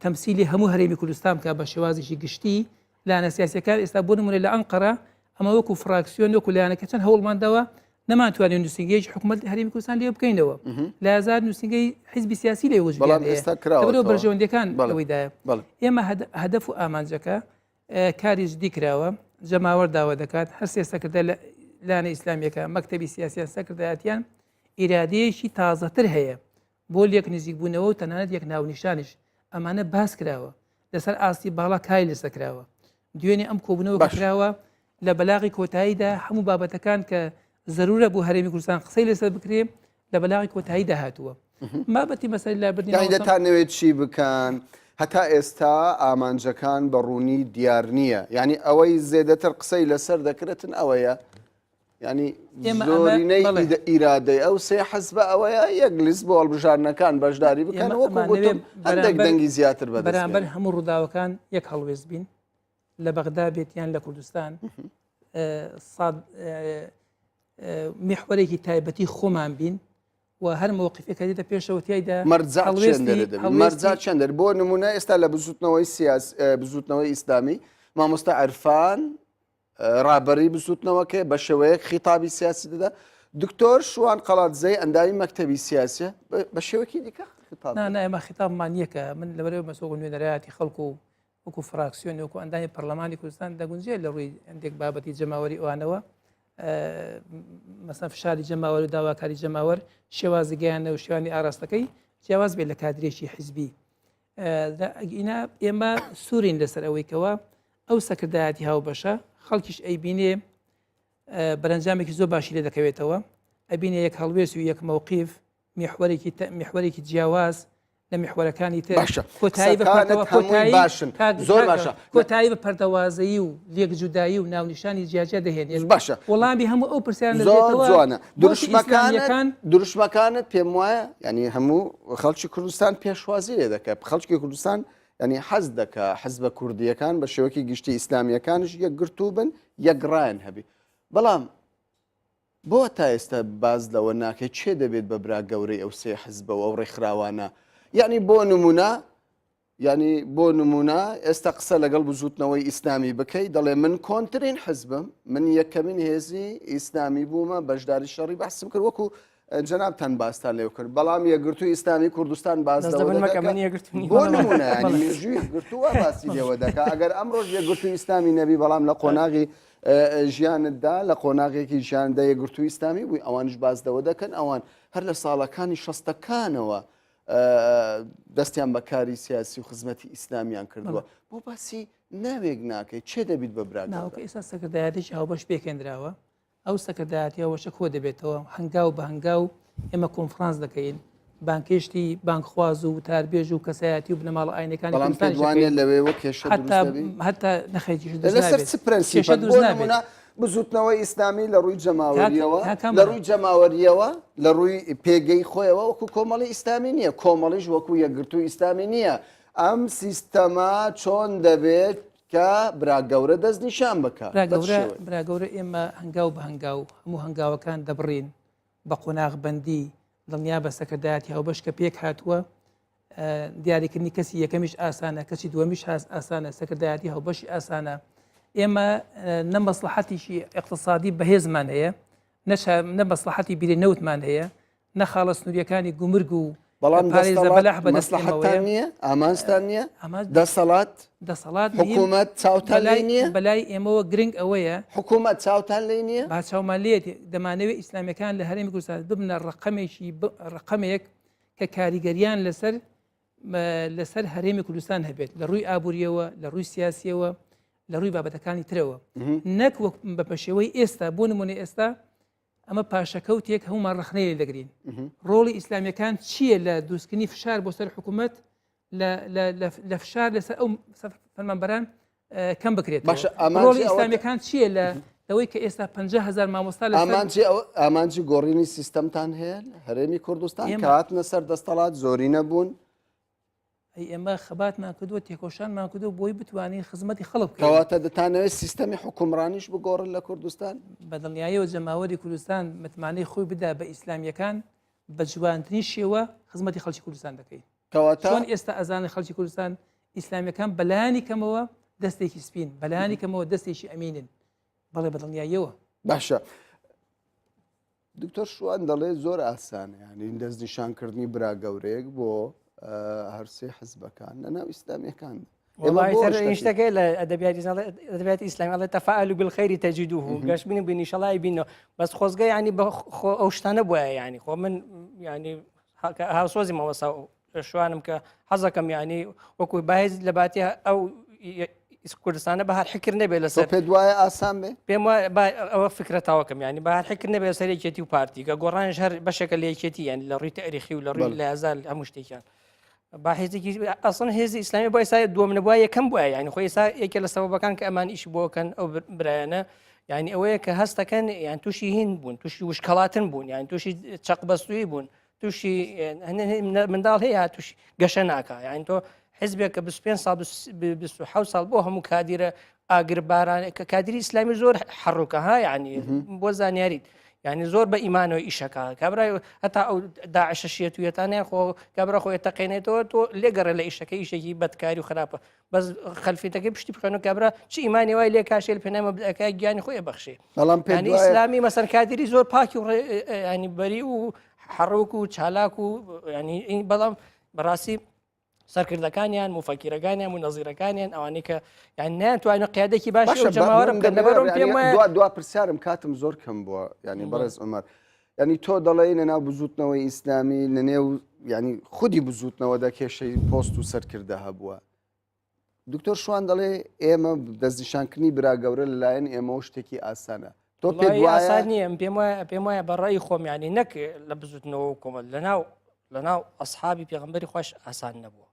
تەمسیلی هەموو هەرێمی کوردستان بکە بە شێوازێکی گشتی لایەنە سیاسیەکان ئێستا بۆ نمونە لە ئەنقەرە ئەمە وەکو فراکسیۆن وەکو لایەنەکە چەند هەوڵمانداوە نەمانتوانی نووسینگەیەکی حکوومەت هەرێمی کوردستان لێ بکەینەوە لە هزار نووسینگەی حیزبی سیاسی لێ وجودیان بەڵام هەیە. ئێستا کراوەتەوە. لەبەرئەوە بەرژەوەندیەکان بەڵێ. لەوەیدایە بەڵێ. ئێمە هەدەف و ئامانجەکە کاری جدی کراوە جەماوەر داوا دەکات هەر سێ سەکردە لە لایەنە ئیسلامیەکە مەکتەبی سیاسیان سەکردایەتیان ئیرادەیەکی تازەتر هەیە بۆ لێک نزیکبوونەوە و تەنانەت یەک ناونیشانیش ئەمانە باس کراوە لەسەر ئاستی باڵا کاری لەسەر کراوە دوێنێ ئەم کۆبوونەوە باش. کراوە لە بەلاغی کۆتاییدا هەموو بابەتەکان کە زەرورە بۆ هەرێمی کوردستان قسەی لەسەر بکرێ لە بەلاغی کۆتاییدا هاتووە بابەتی مەسەلەی لابردنی یانی مامۆستا- دەتانەوێت چی بکەن؟ هەتا ئێستا ئامانجەکان بە ڕوونی دیار نییە یعنی ئەوەی زێدەتر قسەی لەسەر دەکرێتن ئەوەیە ینی زۆرینەی ئیرادەی ئەو سێ حەزبە ئەوەیە یەک لیست بۆ هەڵبژاردنەکان بەشداری بکەن وەکو گوتم هەندێک دەنگی زیاتر بە بەرامبەر هەموو ڕووداوەکان یەک هەڵوێست بین لە بەغدا بێت یان لە کوردستان میحوەرێکی تایبەتی خۆمان بین و هەر مەوقفێک کە دێتە پێشەوە تیایدا مەرجع چێندەرێ دەبێت مەرجع چێندەر بۆ نمونە ئێستا لە بزوتنەوەی سیاس بزوتنەوەی ئیسلامی مامۆستا عرفان ڕابەری بزوتنەوەکەی بە شێوەیەک خیتابی سیاسی دەدا دکتۆر شوان قەڵادزەی ئەندامی مەکتەبی سیاسیە بە شێوەکی دیکە خیتاب نا ئێمە خیتابمان یەکە من لەبەرەوە مەسۆ نوێنەرایەتی خەڵک و وەکو فراکسیۆن وەکو ئەندامی پەرلەمانی کوردستان دەگونجێت لە ڕووی هەندێک بابەتی جەماوەری ئەوانەوە مەسەن فشاری جەماوەر و داواکاری جەماوەر شێوازی گەیانە و شوانی ئاراستەکەی جیاواز بێت لە کادرێکی حیزبی. ئەگینا ئێمە سوورین لەسەر ئەوەی کەوا ئەو سەکردایەتی هاوبەشە خەڵکیش ئەیبینێ بەرەنجامێکی زۆر باشی لێ دەکەوێتەوە ئەبینێ یەک هەڵوێست و یەک مەوقیف میحوەرێکی میحوەرێکی جیاواز لە میحوەرەکانی تر باشە کۆتایی بە قسەکانت پەردەوە هەمووی کۆتایی باشن کاک زۆر کاکە باشە کۆتایی بە پەردەوازەیی و لێک جودایی و ناونیشانی جیاجیا دەهێنێت باشە وەڵامی هەموو ئەو پرسیارانە زۆر دەدرێتەوە جوانە بۆچی دروشمەکانت ئیسلامییەکان دروشمەکانت پێم وایە یعنی هەموو خەڵکی کوردستان پێشوازی لێ دەکات خەڵکی کوردستان یعنی حەز دەکا حزبە کوردیەکان بە شێوەکی گشتی ئیسلامیەکانش یەکگرتوو بن یەکڕایان هەبی بەڵام بۆ تا ئێستا باس لەوە ناکەی کێ دەبێت بە برا گەورەی ئەو سێ حزبە و ئەو ڕێکخراوانە؟ یعنی بۆ نمونە یعنی بۆ نمونە ئێستا قسە لەگەڵ بزوتنەوەی ئیسلامی بکەی دەڵێ من کۆنترین حزبم من یەکەمین هێزی ئیسلامی بوومە بەشداری شەڕی بەحسم کرد وەکو جەنابتان باستان لێو کرد بەڵام یەکگرتوو ئیسلامی کوردستان باس دەست لەوە لەبن مەکە دەکا من یەکگرتوو نیم. بۆ نمونە یعنی بەڵێ. مێژووی یەکگرتوو وا باسی لێوە دەکا ئەگەر ئەمڕۆش یەکگرتوو ئیسلامی نەبی بەڵام لە قۆناغی ژیانتدا لە قۆناغێکی ژیاندا یەکگرتووی ئیسلامی بووی ئەوانیش باس لەوە دەکەن ئەوان هەر لە ساڵەکانی شەستەکانەوە دەستیان بە کاری سیاسی و خزمەتی ئیسلامیان کردووە بۆ باسی ناوێک ناکەی چێ دەبیت بە برا ناوکە ئێستا سەکردایەتێکی هاوبەش پێکێنراوە ئەو سەکردایەتیە وەشە کۆ دەبێتەوە هەنگاو بە هەنگاو ئێمە کۆنفرانس دەکەین بانکێشتی بانگخواز و وتاربێژ و کەسایەتی و بنەماڵە ئاینەکانی بەڵام کوردستانیش پێت وانیە دەکەین. لەوێوە کێشە دروست حتا دەبی؟ حتا نەخێر کێشە دروست لەسەر نابێت چ پرەنسیپەک؟ کێشە دروست بۆ نابێت. نمونە بزوتنەوەی ئیسلامی لە ڕووی جەماوەریەوە کاک لە کامەران. ڕووی جەماوەریەوە لە ڕووی پێگەی خۆیەوە وەکو کۆمەڵی ئیسلامی نییە کۆمەڵیش وەکو یەکگرتووی ئیسلامی نییە ئەم سیستەمە چۆن دەبێت کە برا گەورە دەستنیشان بکا برا بە چ گەورە شێوەیەک؟ برا گەورە ئێمە هەنگاو بە هەنگاو هەموو هەنگاوەکان دەبڕین بە قۆناغبەندی دڵنیا بە سەکردایەتی هاوبەش کە پێک هاتووە دیاریکردنی کەسی یەکەمیش ئاسانە کەسی دووەمیش هاست ئاسانە سەکردایەتی هاوبەشی ئاسانە ئێمە نە مەسلحەتیشی اقتصادی بەهێزمان هەیە نە مەسلحەتی بیری نەوتمان هەیە نە خاڵە سنووریەکانی گومرگ و بەڵام پارێزە دەسەڵات بەلاح بەدەست مەسلحەتتان ئێمەوەیە. نییە ئامانجتان نییە ئامانج دەسەڵات دەسەڵات مهم حکوومەت چاوتان لێی بەلای نییە بەلای ئێمەوە گرنگ ئەوەیە حکوومەت چاوتان لێی نییە با چاومان لێیەتی دەمانەوێت ئیسلامیەکان لە هەرێمی کوردستان ببنە ڕقەمێکی ڕقەمێک کە کاریگەریان لەسەر لەسەر هەرێمی کوردستان هەبێت لە ڕووی ئابووریەوە لە ڕووی سیاسیەوە لە ڕووی بابەتەکانی ترەوە نەک وەک بە پەشێوەی ئێستا بۆ نمونە ئێستا ئەمە پاشەکەوتێک هەمومان ڕخنەی لێ دەگرین ڕۆڵی ئیسلامیەکان چییە لە دروستکردنی فشار بۆ سەر حکوومەت لە فشار لەسەر ئەو فەرمانبەران کەم بکرێت باشە ڕۆڵی ئیسلامیەکان چییە لە لەوەی کە ئێستا 500هزار مامۆستا لە ئامانجی ئامانجی گۆڕینی سیستەمتان هەیە هەرێمی کوردستان کاتنە سەر دەستەڵات زۆری نەبوون ئەی ئێمە خەباتمان کردووە تێکۆشانمان کردووە بۆی بتوانین خزمەتی خەڵک بکەین. کەواتە دەتانەوێت سیستەمی حوکمڕانیش بگۆڕن لە کوردستان؟ بە دڵنیاییەوە جەماوەری کوردستان متمانەی خۆی بدا بە ئیسلامییەکان بە جوانترین شێوە خزمەتی خەڵکی کوردستان دەکەین. کەواتە چۆن ئێستا ئەزانن خەڵکی کوردستان ئیسلامییەکان بەلایەنی کەمەوە دەستێکی سپین، بەلایەنی کەمەوە دەستێکی ئەمینن. بەڵێ بە دڵنیاییەوە. باشە دکتۆر شوان دەڵێ زۆر ئاسانە یعنی دەستنیشانکردنی برا گەورەیەک بۆ هەرسێ حزبەکان لە ناو ئیسلامیەکان شتەکەی لە ئەدەبیاتی ئیسلامی ئەڵێ تفاءلوا بالخير تجدوه گەشبین بن ئینشەڵای بینەوە بەس خۆزگە ینی بە ئەو شتانە بواە ینی خۆ من ینی هاوسۆزی مامۆستا شوانم کە حەزەکەم یانی وەکو باهێز لە باتی ئەو کوردستانە بە هەر حکر نەبێت لەسەر پێ دوایە ئاسان بێ پێم ئەوە فکرە تاوەکەم ینی بە هەر حکر نەبێت سەر یەکێتی و پارتی کە گۆڕانش هەر بەشێکە لە یەکێتی یان لە ڕووی تاریخی و لە ڕووی لە هزار هەموو شتێکیان با هێزێکی ئەسڵ هێزی ئیسلامی بۆ ئێستا دووەم نەبووە یەکەم بووە یانی خۆی ئێستا یەکێ لە سەبەبەکان کە ئەمان ئیش بۆکەن ئەو برایانە یعنی ئەوەیە کە هەستەکەن یان تووشی هین بوون تووشی وشکەڵاتن بوون یان تووشی چەق بەستووی بوون تووشی منداڵ هەیە تووشی گەشە ناکە یان تۆ حزبێک کە 25 ساڵ 26 ساڵ بۆ هەموو کادیرە ئاگرباران کە کادری ئیسلامی زۆر حڕوکە ها یعنی بۆ زانیاریت یعنی زۆر بە ئیمانەوە ئیشەکە کابرای هەتا ئەو داعشە شێتویەتانە خۆ کابرا خۆی تەقێنێتەوە تۆ لێگەڕێ لە ئیشەکە ئیشێکی بەدکاری و خراپە بەس خەلفیتەکەی پشتی بخوێنە کابرا چ ئیمانی وای لێ کاشێ لە پێنامە بدەکە گیانی خۆی بەخشێ بەڵام پێ ئیسلامی مەسەر کادری زۆر پاکی و ینی بەری و حەڕوک و چالاک و ینی بەڵام بەڕاستی سەرکردەکانیان مفەکیرەکانیان و نەزیرەکانیان ئەوانەی کە یان نیان توانە قیادێکی باش جەماوەرم کە لەبەرم پێم دوا دوا پرسیارم کاتم زۆر کەم بووە ینی بەڕێز عمر. ینی تۆ دەڵێی لەناو بزوتنەوەی ئیسلامی لەنێو ینی خودی بزوتنەوەدا کێشەی پۆست و سەرکردە هەبووە دکتۆر شوان دەڵێ ئێمە دەستنیشانکردنی برا گەورە لەلایەن ئێمەوە شتێکی ئاسانە تۆ پێت وایە نییە پێم وایە پێم وایە بە ڕای خۆم ینی نەک لە بزوتنەوە و کۆمەڵ لەناو لەناو ئەسحابی پێغمبەری خۆش ئاسان نەبووە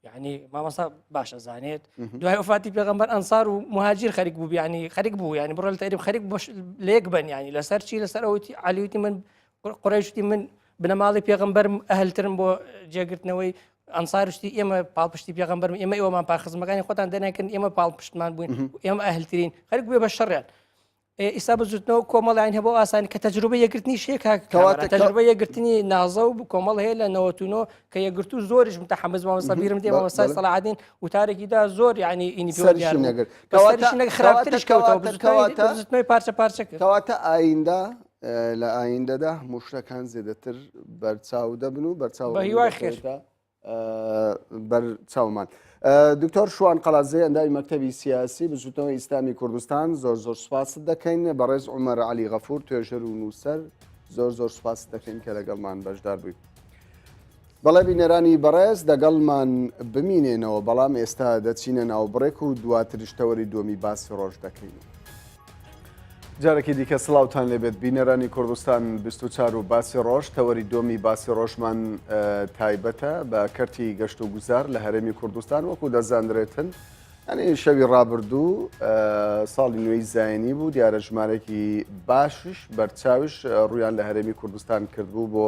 یعنی مامۆستا باش ئەزانێت دوای وفاتی پێغمبەر ئەنسار و مهاجیر خەریک بوو بیانی خەریک بوو ینی بڕۆ تەریب خەریک بەش لێک بن ینی لەسەر چی لەسەر ئەوتی علیوتی من قڕێشتی من بنەماڵی پێغمبەرم ئەهلترم بۆ جێگرتنەوەی ئەنسارشتی ئێمە پاڵپشتی پێغمبەرم ئێمە ئێوەمان پاخزمەکانی خۆتان دەناکردن ئێمە پاڵپشتمان بووین ئێمە ئەهلترین خەریک بێ بە شەڕیان ئیستا بزوتنەوە کۆمەڵیان هەبوو ئاسانی کە تەجروبە یەکگرتنی شێ کاک کەواتە تەجروبە یەکگرتنی نازە و کۆمەڵ هەیە لە 99 کە یەکگرتو زۆریش متحمس مامۆستا بیرم دێ مامۆستا سەلاحەدین وتارێکی دا زۆر یعنی ئینی پێوە دیار بوو. نەگرت کەواتە خراپتریش کەوتەوە کەواتە بزوتنەوەی پارچە پارچە کرد کەواتە ئایندە لە ئایندەدا هەموو شتەکان زێدەتر بەرچاو دەبن و بەرچاو بە هیوای خێر. بەر چاومان. دکتۆر شوان قەڵازێ ئەندامی مەکتەبی سیاسی بزوتنەوەی ئیسلامی کوردستان زۆر زۆر سوپاست دەکەین بەڕێز عومەر عەلی غەفور توێژەر و نووسەر زۆر زۆر سوپاست دەکەین کە لەگەڵمان بەشدار بووی. بەڵێ بینەرانی بەڕێز دەگەڵمان بمینێنەوە بەڵام ئێستا دەچینە ناو بڕێک و دواتریش تەوەری دووەمی باسی ڕۆژ دەکەین. جارێکی دیکە سڵاوتان لێبێت بینەرانی کوردستان 24 و باسی ڕۆژ تەوەری دۆمی باسی ڕۆژمان تایبەتە بە کەرتی گەشت و گوزار لە هەرێمی کوردستان وەکو دەزانرێتن ئەنی شەوی ڕابردوو ساڵی نوێی زایینی بوو دیارە ژمارێکی باشیش بەرچاوش ڕویان لە هەرێمی کوردستان کردبوو بۆ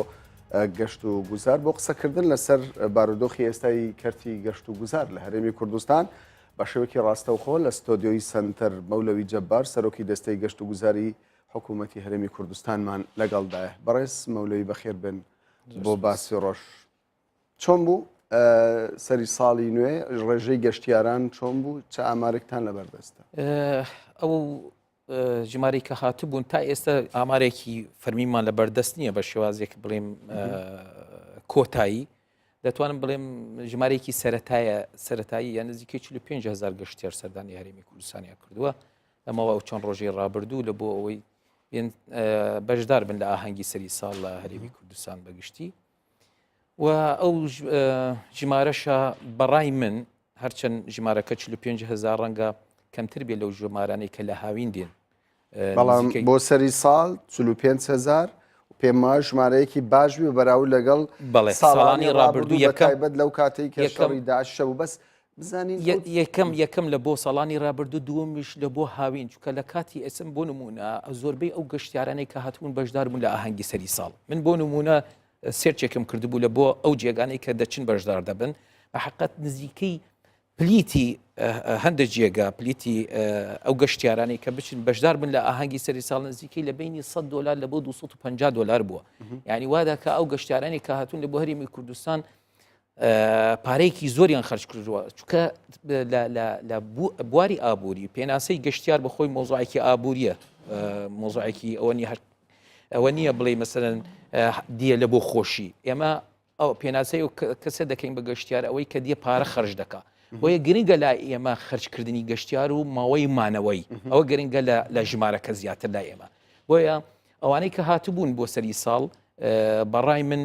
گەشت و گوزار بۆ قسەکردن لەسەر بارودۆخی ئێستای کەرتی گەشت و گوزار لە هەرێمی کوردستان بە شێوەیەکی ڕاستەوخۆ لە ستۆدیۆی سەنتەر مەولەوی جەبار سەرۆکی دەستەی گەشتوگوزاری حکوومەتی هەرێمی کوردستانمان لەگەڵدایە. بەڕێز مەولەوی بەخێر بێن بۆ باسی ڕۆژ. چۆن بوو سەری ساڵی نوێ ڕێژەی گەشتیاران چۆن بوو چ ئامارێکتان لەبەردەستە؟ ئەو ژمارەی کە هاتبوون تا ئێستا ئامارێکی فەرمیمان لە بەردەست نییە بە شێوازێک بڵێم کۆتایی دەتوانم بڵێم ژمارەیەکی سەتایە سەتایی یان نزیکەی 45 هزار گەشتیار سەردانی هەرێمی کوردستانیان کردووە لەمەوە ئەو چەند ڕۆژەی ڕابردوو لە بۆ ئەوەی بەشدار بن لە ئاهەنگی سەری ساڵ لە هەرێمی کوردستان بەگشتی و ئەو ژمارەشە بەڕای من هەرچەند ژمارەکە 45 هزار ڕەنگە کەمتر بێ لەو ژمارانەی کە لە هاوین دێن بەڵام بۆ سەری ساڵ 45 هزار پێم وایە ژمارەیەکی باش بێ بەراورد لەگەڵ بەڵێ ساڵانی ڕابردوو یەکەم بەتایبەت لەو کاتەی کە شەڕی داعش شەبوو بەس بزانین یەکەم یەکەم لە بۆ ساڵانی ڕابردوو دووەمیش لە بۆ هاوین چکە لە کاتی ئێسم بۆ نمونە زۆربەی ئەو گەشتیارانەی کە هاتبوون بەشدار بوون لە ئاهەنگی سەری ساڵ من بۆ نمونە search ێکم کردبوو لە بۆ ئەو جێگانەی کە دەچن بەشدار دەبن بە حقت نزیکەی پلیتی هەندە جێگا پلیتی ئەو گەشتیارانەی کە بچن بەشدار بن لە ئاهەنگی سەری ساڵ نزیکەی لە بینی 100 دلار لە بۆ 250 دلار بووە یعنی وادا کە ئەو گەشتیارانی کە هاتوون لە بۆ هەرێمی کوردستان پارەیەکی زۆریان خرج کردووە چکە لە بواری ئابووری پێناسەی گەشتیار بە خۆی مۆزایکی ئابووریە مۆزایکی ئەوە نیە هەر ئەوە نییە بڵێ مەسەرەن دیە لە بۆ خۆشی ئێمە ئەو پێناسەی ئەو کەسە دەکەین بە گەشتیار ئەوەی کە دیە پارە خەرج دەکا بۆیە گرنگە لای ئێمە خەرجکردنی گەشتیار و ماوەی مانەوەی ئەوە گرنگە لە ژمارەکە زیاتر لای ئێمە بۆیە ئەوانەی کە هاتبوون بۆ سەری ساڵ بەڕای من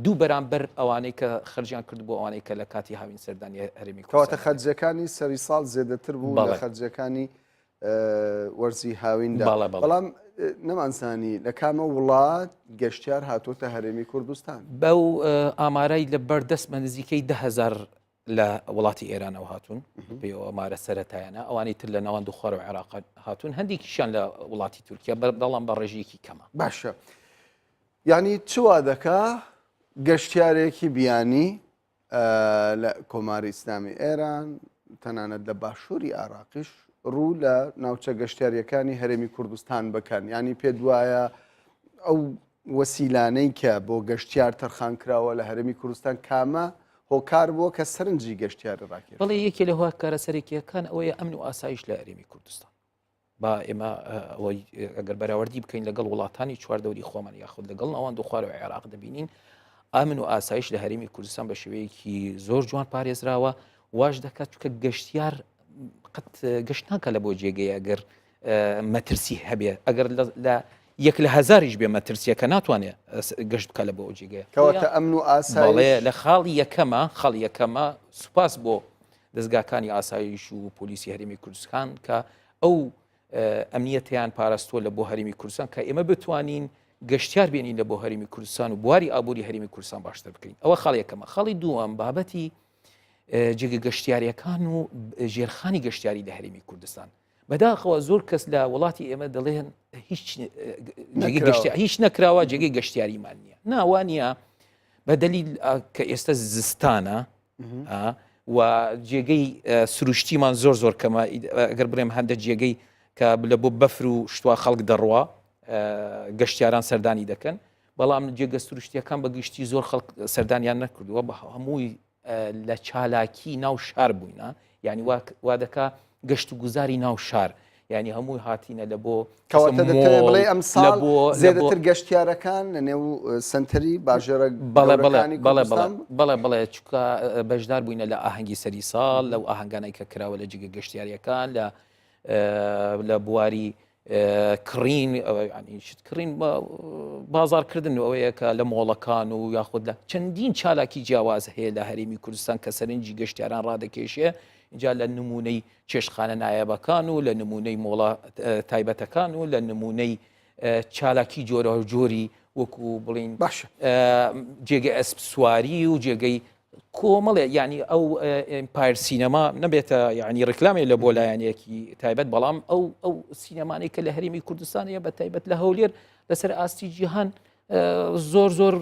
دوو بەرامبەر ئەوانەی کە خەرجیان کرد بۆ ئەوانەی کە لە کاتی هاوین سەردانی هەرێمی کەواتە خەرجەکانی سەری ساڵ زیاتر بوو لە خەرجەکانی وەرزی هاویندا بەڵام نەمانزانی لە کامە وڵات گەشتیار هاتۆتە هەرێمی کوردستان بەو ئامارای لە بەردەستمە نزیکەی دههزار لە وڵاتی ئێرانەوە هاتوون پێەوە ئامارە سەتایانە ئەوانی تر لە ناوەند و خوارەوە عێراق هاتوون هەندێکیشان لە وڵاتی تورکیا بەڵام بە ڕێژەیەکی کەمە باشە یعنی چوا دەکا گەشتیارێکی بیانی لە کۆماری ئیسلامی ئێران، تەنانەت لە باشووری عێراقیش ڕوو لە ناوچە گەشتیارییەکانی هەرێمی کوردستان بکەن، یانی پێت وایە ئەو وەسیلانەی کە بۆ گەشتیار تەرخان کراوە لە هەرێمی کوردستان کامە هۆکار بووە کە سەرنجی گەشتیاری ڕاکێش؟ بەڵێ یەکێ لە هۆکارە سەرەکییەکان ئەوەیە ئەمن و ئاسایش لە هەرێمی کوردستان. با ئێمە ئەوەی ئەگەر بەراوردی بکەین لەگەڵ وڵاتانی چواردەوری خۆمان یاخود لەگەڵ ئەوان دوخوارەوە عێراق دەبینین ئامن و ئاسایش لە هەرێمی کوردستان بە شێوەیەکی زۆر جوان پارێزراوە واش دەکات چکە گەشتیار قەت گەشت ناکە لە بۆ جێگەی ئەگەر مەترسی هەبێ ئەگەر لە یەک لە هەزاریش بێ مەترسیەکە ناتوانێت گەشت بکە لە بۆ ئەو جێگەیە. کەواتە ئەمن و ئاسایش لە خاڵی یەکەمە خاڵی یەکەمە سوپاس بۆ دەزگاکانی ئاسایش و پۆلیسی هەرێمی کوردستان کە ئەو ئەمنیەتیان پاراستووە لە بۆ هەرێمی کوردستان کە ئێمە بتوانین گەشتیار بێنین لە بۆ هەرێمی کوردستان و بواری ئابووری هەرێمی کوردستان باشتر بکەین ئەوە خاڵ یەکەمە خاڵی دووەم بابەتی جێگە گەشتیاریەکان و ژێرخانی گەشتیاری لە هەرێمی کوردستان بەداخەوە زۆر کەس لە وڵاتی ئێمە دەڵێن هیچ هیچ نەکراوە جێگەی گەشتیاریمان نییە ناوانە بە دەلیل کە ئێستا زستانە و جێگەی سروشتیمان زۆر زۆر کەمە ئەگەر بڵێم هەندە جێگەی کە لە بۆ بەفر و شتوا خەڵک دەڕوا گەشتیاران سەردانی دەکەن بەڵام جێگە سروشتیەکان بە گشتی زۆر خەڵک سەردانیان نەکردووە بە هەمووی لە چالاکی ناو شار بووینە یعنی وا دەکا گەشت و گوزاری ناو شار یعنی هەمووی هاتینە لە بۆ کەواتە دەتەوێت بڵێ ئەم ساڵ زیاتر گەشتیارەکان لە نێو سنتەری باژێرە بەڵێ بەڵێ بەڵێ بەڵێ بەڵێ چکە بەشدار بووینە لە ئاهەنگی سەری ساڵ لەو ئاهەنگانەی کە کراوە لە جگە گەشتیاریەکان لە لە بواری کڕین شت کڕین بازارکردن ئەوەیە کە لە مۆڵەکان و یاخود لە چەندین چالاکی جیاواز هەیە لە هەرێمی کوردستان کە سەرنجی گەشتیاران ڕادەکێشێ اینجا لە نمونەی چێشتخانە نایابەکان و لە نمونەی مۆڵە تایبەتەکان و لە نمونەی چالاکی جۆراوجۆری وەکو بڵین باشە جێگە ئەسپ سواری و جێگەی کۆمەڵێ یعنی ئەو ئمپایر سینەما نەبێتە یعنی ڕکلامێ لە بۆ لایەنێکی تایبەت بەڵام ئەو ئەو سینەمانەی کە لە هەرێمی کوردستانەیە بە تایبەت لە هەولێر لەسەر ئاستی جیهان زۆر زۆر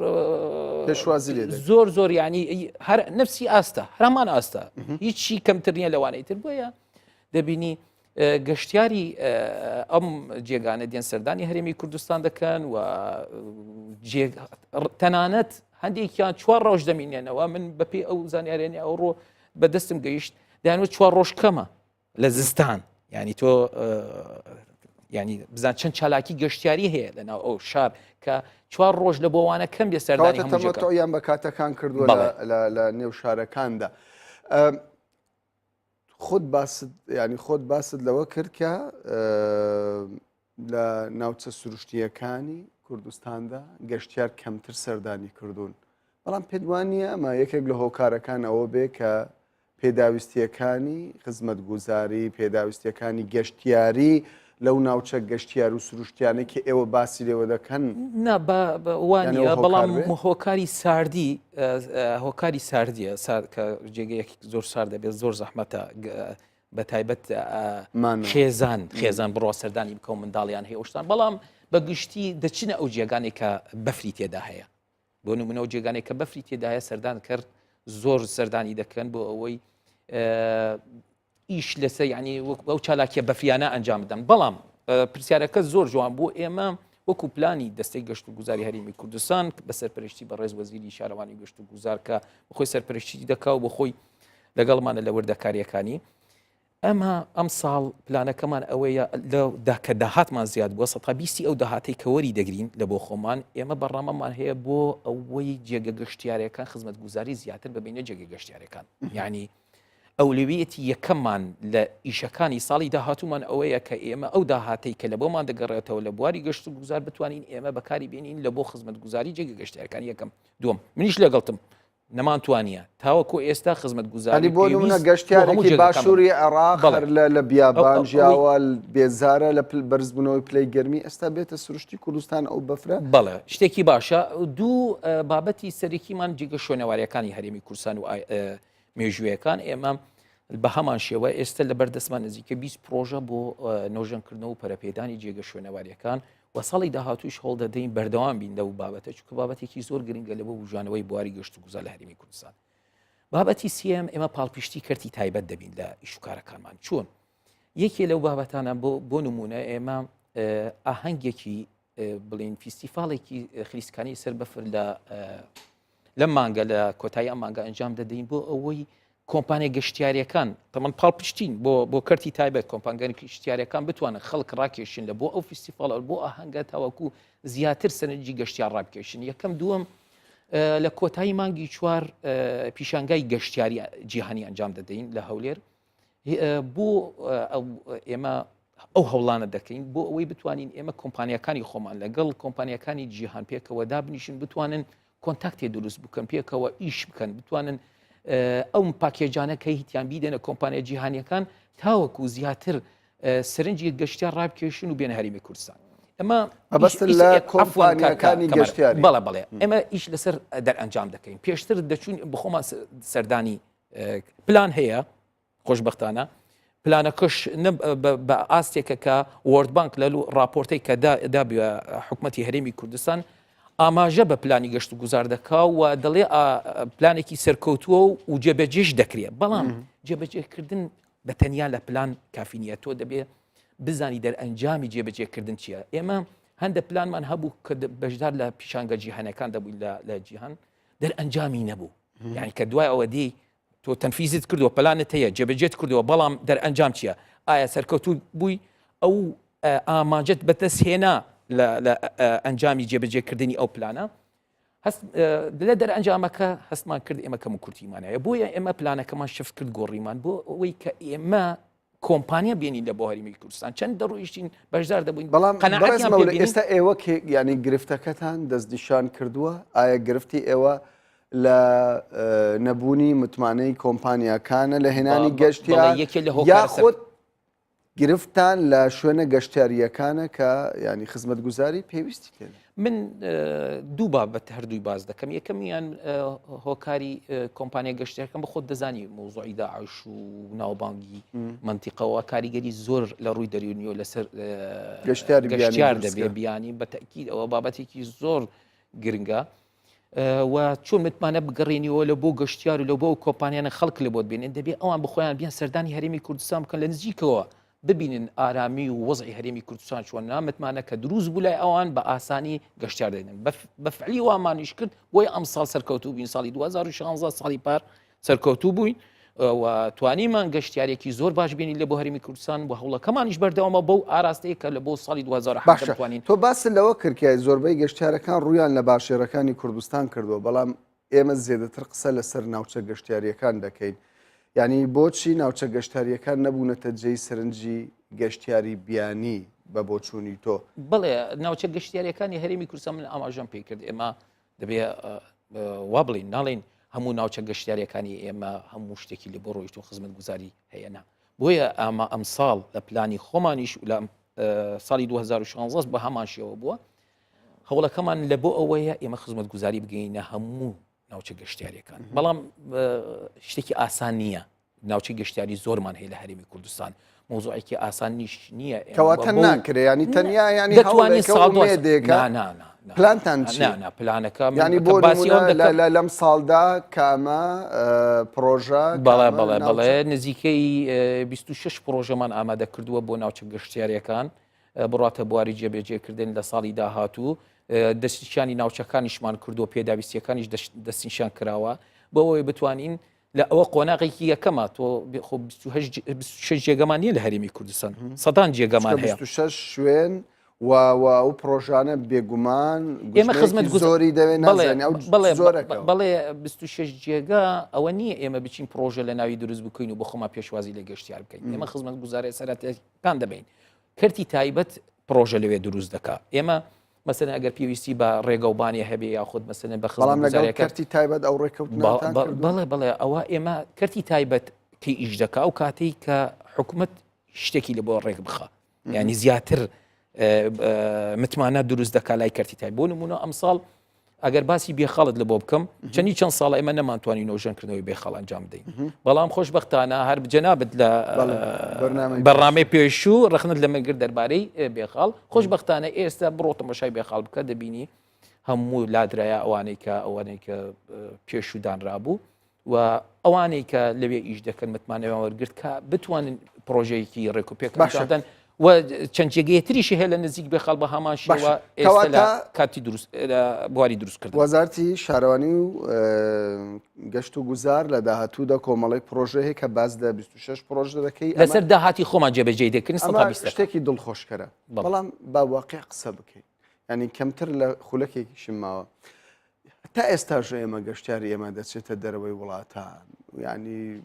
پێشوازی لێ زۆر زۆر ینی هەر نفسی ئاستە هەرمان ئاستە هیچی کەمتر نییە لەوانەی تر بۆیە دەبینی گەشتیاری ئەم جێگانە دێن سەردانی هەرێمی کوردستان دەکەن و تەنانەت هەندێکیان چوار ڕۆژ دەمینێنەوە من بەپی ئەو زانیارێنی ئەوڕۆ بەدەستم گەیشت دایانوە چوار ڕۆژ کەمە لە زستان ینی تۆ ینی بزان چەند چالاکی گەشتیاری هەیە لە ناو ئەو شار کە چوار ڕۆژ لە بۆوانە کەم بێ سەردانی تەمەتۆیان بە کاتەکان کردووە لە نێو شارەکاندا. خۆت باست ینی خۆت باست لەوە کرد کە لە ناوچە سروشتیەکانی کوردستاندا گەشتیار کەمتر سەردانی کردوون بەڵام پێت وانە ئەمە یەکێک لە هۆکارەکان ئەوە بێ کە پێداویستیەکانی خزمەتگوزاری پێداویستیەکانی گەشتیاری لەو ناوچە گەشتیار و سروشتیانەی کە ئێوە باسی لێوە دەکەن نا وانە بەڵام هۆکاری ساردی هۆکاری ساردیە سارد کە جێگەیەک زۆر سارد دەبێت زۆر زەحمەتە بە تایبەت خێزان خێزان بڕۆ سەردانی بکەو منداڵیان هەیە شتان بەڵام بە گشتی دەچنە ئەو جێگانێک کە بەفری تێدا هەیە بۆ نمونە ئەو جێگانێک کە بەفری تێدایە سەردان کرد زۆر سەردانی دەکەن بۆ ئەوەی ئیش لەسەر ینی وەک ئەو چالاکیە بەفریانە ئەنجام بدەن بەڵام پرسیارەکە زۆر جوان بوو ئێمە وەکو پلانی دەستەی گەشت و گوزاری هەرێمی کوردستان بە سەرپەرشتی بەڕێز وەزیری شارەوانی گەشت و گوزار کە بەخۆی سەرپەرشتی دەکا و بەخۆی لەگەڵمانە لە وردەکاریەکانی ئەمە ئەم ساڵ پلانەکەمان ئەوەیە لە دا کە داهاتمان زیاد بووە سەتا بیستی ئەو داهاتەی کە وەری دەگرین لە بۆ خۆمان ئێمە بەڕامەمان هەیە بۆ ئەوەی جێگە گەشتیارەکان خزمەتگوزاری زیاتر ببینە جێگە گەشتیارەکان یعنی ئەولەویەتی یەکەممان لە ئیشەکانی ساڵی داهاتوومان ئەوەیە کە ئێمە ئەو داهاتەی کە لە بۆمان دەگەڕێتەوە لە بواری گەشت و گوزار بتوانین ئێمە بەکاری بێنین لە بۆ خزمەتگوزاری جێگە گەشتیارەکان یەکەم دووەم منیش لەگەڵتم نەمانتوانیە تاوەکو ئێستا خزمەتگوزاری بۆ نمونە گەشتیارێکی باشووری عێراق هەر لە لە بیابان ژیاوە بێزارە لە بەرزبوونەوەی پلەی گەرمی ئێستا بێتە سروشتی کوردستان ئەو بەفرە بەڵێ شتێکی باشە دوو بابەتی سەرەکیمان جێگە شوێنەواریەکانی هەرێمی کوردستان و مێژوویەکان ئێمە بە هەمان شێوە ئێستا لە بەردەستمان نزیکە 20 پرۆژە بۆ نۆژەنکردنەوە و پەرەپێدانی جێگە شوێنەواریەکان و ساڵی داهاتووش هەوڵ دەدەین بەردەوام بین لەو بابەتە چونکە بابەتێکی زۆر گرنگە لە بۆ بژانەوەی بواری گەشت و گوزار لە هەرێمی کوردستان بابەتی سیەم ئێمە پاڵپشتی کەرتی تایبەت دەبین لە ئیشوکارەکانمان چۆن یەکێ لەو بابەتانە بۆ بۆ نمونە ئێمە ئاهەنگێکی بڵین فیستیفاڵێکی خلیسکانی سەر بەفر لە لەم مانگە لە کۆتایی ئەم مانگە ئەنجام دەدەین بۆ ئەوەی کۆمپانیا گەشتیاریەکان تەمەن پاڵپشتین بۆ بۆ کەرتی تایبەت کۆمپانگەن گەشتیاریەکان بتوانن خەڵک ڕاکێشن لە بۆ ئەو فیستیفاڵ بۆ ئاهەنگە تاوەکو زیاتر سەرنجی گەشتیار ڕابکێشن یەکەم دووەم لە کۆتایی مانگی چوار پیشانگای گەشتیاری جیهانی ئەنجام دەدەین لە هەولێر بۆ ئێمە ئەو هەوڵانە دەکەین بۆ ئەوەی بتوانین ئێمە کۆمپانیەکانی خۆمان لەگەڵ کۆمپانیەکانی جیهان پێکەوە دابنیشن بتوانن contact ێ دروست بکەن پێکەوە ئیش بکەن بتوانن ئەو package انە کە هیتیان بیدەنە کۆمپانیا جیهانیەکان تاوەکو زیاتر سەرنجی گەشتیار ڕابکێشن و بێن هەرێمی کوردستان ئەمە مەبەست لە کۆمپانیاکانی گەشتیاری بەڵێ بەڵێ ئێمە ئیش لەسەر دەرئەنجام دەکەین پێشتر دەچوون بخۆمان سەردانی پلان هەیە خۆشبەختانە پلانەکەش بە ئاستێکە کە World Bank لە راپۆرتەی کە دابووە حکومەتی هەرێمی کوردستان ئاماژە بە پلانی گەشت و گوزار دەکا و دەڵێ پلانێکی سەرکەوتووە و جێبەجێش دەکرێت بەڵام جێبەجێکردن بە تەنیا لە پلان کافی نییە تۆ دەبێ بزانی دەرئەنجامی جێبەجێکردن چییە ئێمە هەندە پلانمان هەبوو کە بەشدار لە پیشانگە جیهانەکان دەبووین لە جیهان دەرئەنجامی نەبوو یعنی کە دوای ئەوە دی تۆ تەنفیزت کردووە پلانت هەیە جێبەجێت کردووە بەڵام دەرئەنجام چییە ئایا سەرکەوتوو بووی ئەو ئامانجت بەدەست هێنا لە ئەنجامی جێبەجێکردنی ئەو پلانە هەست لە دەرئەنجامەکە هەستمان کرد ئێمە کەم و کورتیمان هەیە بۆیە ئێمە پلانەکەمان shift کرد گۆڕیمان بۆ ئەوەی کە ئێمە کۆمپانیا بێنین لە بۆ هەرێمی کوردستان چەند دەڕۆیشتین بەشدار دەبووین بەڵام قەناعەتیان پێ بێنین. ئێستا ئێوە کێ یانی گرفتەکەتان دەستنیشان کردووە ئایا گرفتی ئێوە لە نەبوونی متمانەی کۆمپانیاکانە لە هێنانی گەشتیار یەکێ لە هۆکارە یاخود گرفتان لە شوێنە گەشتیارییەکانە کە ینی خزمەتگوزاری پێویستی پێ من دوو بابەت هەردووی باز دەکەم یەکەمیان هۆکاری کۆمپانیا گەشتەکەم بە خۆت دەزانی مۆزۆی داعش و ناوبانگی منتیقەوە کاریگەری زۆر لە ڕووی دەریونیەوە لەسەر گەشتیار دەبێ بیانی بە تەکیید ئەوە بابەتێکی زۆر گرنگە و چۆن متمانە بگەڕێنیەوە لە بۆ گەشتیار و لە بۆ کۆمپانیانە خەڵک لە بۆت بێنن دەبێ ئەوان بخۆیان بیان سەردانی هەرێمی کوردستان بکەن لە نزیکەوە ببینن ئارامی و وەزعی هەرێمی کوردستان چۆن نامتمانە کە دروست بوو لای ئەوان بە ئاسانی گەشتیار دێنن بە فعلی وامانیش کرد بۆی ئەمساڵ سەرکەوتوو بووین ساڵی 2016 ساڵی پار سەرکەوتوو بووین و توانیمان گەشتیارێکی زۆر باش بینی لە بۆ هەرێمی کوردستان و هەوڵەکەمانیش بەردەوامە بەو ئاراستەیە کە لە بۆ ساڵی 2017 باشە توانین تۆ باست لەوە کرد کە زۆربەی گەشتیارەکان ڕوویان لە باشێرەکانی کوردستان کردووە بەڵام ئێمە زێدەتر قسە لەسەر ناوچە گەشتیارییەکان دەکەین یعنی بۆچی ناوچە گەشتارییەکان نەبوونەتە جێی سەرنجی گەشتیاری بیانی بە بۆچوونی تۆ؟ بەڵێ ناوچە گەشتیاریەکانی هەرێمی کوردستان من ئاماژەم پێ کرد ئێمە دەبێ وا بڵین ناڵین هەموو ناوچە گەشتیاریەکانی ئێمە هەموو شتێکی لە بۆ ڕۆیشت و خزمەتگوزاری هەیە نا بۆیە ئەمە ئەمساڵ لە پلانی خۆمانیش لە ساڵی 2016 بە هەمان شێوە بووە هەوڵەکەمان لە بۆ ئەوەیە ئێمە خزمەتگوزاری بگەینە هەموو ناوچە گەشتیاریەکان بەڵام شتێکی ئاسان نییە ناوچەی گەشتیاری زۆرمان هەیە لە هەرێمی کوردستان مۆزوعێکی ئاسان نیش نییە کەواتە ناکرێ ینی تەنیا ینی دەتوانین ساڵ دێکە پلانتان پلانەکە ینی بۆ باسی لەم ساڵدا کامە پرۆژە بەڵێ بەڵێ بەڵێ نزیکەی 26 پرۆژەمان ئامادە کردووە بۆ ناوچە گەشتیارەکان بڕاتە بواری جێبەجێکردن لە ساڵی داهاتوو دەستنیشانی ناوچەکانیشمان کردووە پێداویستیەکانیش دەستنیشان کراوە بۆ ئەوەی بتوانین لە ئەوە قۆناغێکی یەکەمە تۆ خۆ 26 جێگەمان نییە لە هەرێمی کوردستان سەدان جێگەمان هەیە 26 شوێن و و ئەو پرۆژانە بێگومان ئێمە خزمەت زۆری دەوێت بەڵێ بەڵێ 26 جێگا ئەوە نییە ئێمە بچین پرۆژە لە ناوی دروست بکەین و بۆ خۆمان پێشوازی لە گەشتیار بکەین ئێمە خزمەت گوزارە سەرەتاکان دەبین کەرتی تایبەت پرۆژە لەوێ دروست دەکا ئێمە مەسەلەن ئەگەر پێویستی بە ڕێگەوبانی هەبێ یاخود مەسەلەن بە بەڵام لەگەڵ کەرتی تایبەت ئەو ڕێککەوتنەتان کردووە؟ بەڵێ بەڵێ ئەوە ئێمە کەرتی تایبەت کە ئیش دەکا ئەو کاتەی کە حکومەت شتێکی لە بۆ ڕێک بخا یعنی زیاتر متمانە دروست دەکا لای کەرتی تای بۆ نمونە ئەمساڵ ئەگەر باسی بێخەڵت لە بۆ بکەم چەندی چەند ساڵ ئێمە نەمانتوانی نۆژەنکردنەوەی بێخەڵ ئەنجام بدەین بەڵام خۆشببختانە هەر جەنابت لە بەرنامەی پێشوو ڕخنت لە من گرت دەربارەی بێخاڵ خۆشببختانە ئێستا بڕۆ تەمەشای بێخاڵ بکە دەبینی هەموو لادرایە ئەوانەی کە ئەوانەی کە پێشوو دانرابوو و ئەوانەی کە لەوێ ئیش دەکەن متمانەیان وەرگرت کە بتوانن پرۆژەیەکی ڕێک و پێک باشدەن و چەند جێگەیە تریشی هەیە لە نزیک بێخاڵ بە هەمان شێوە ئێستا لە کاتی دروست بواری دروست کرد وەزارتی شارەوانی و گەشت و گوزار لە داهاتوودا کۆمەڵێک پرۆژە هەیە کە باس لە 26 پرۆژە دەکەی لەسەر داهاتی خۆمان جێبەجێی دەکەین شتێکی دڵخۆشکەرە بەڵام با واقع قسە بکەین ینی کەمتر لە خولەکێکیشم ماوە تا ئێستاش ئێمە گەشتیاری ئێمە دەچێتە دەرەوەی وڵاتان ینی.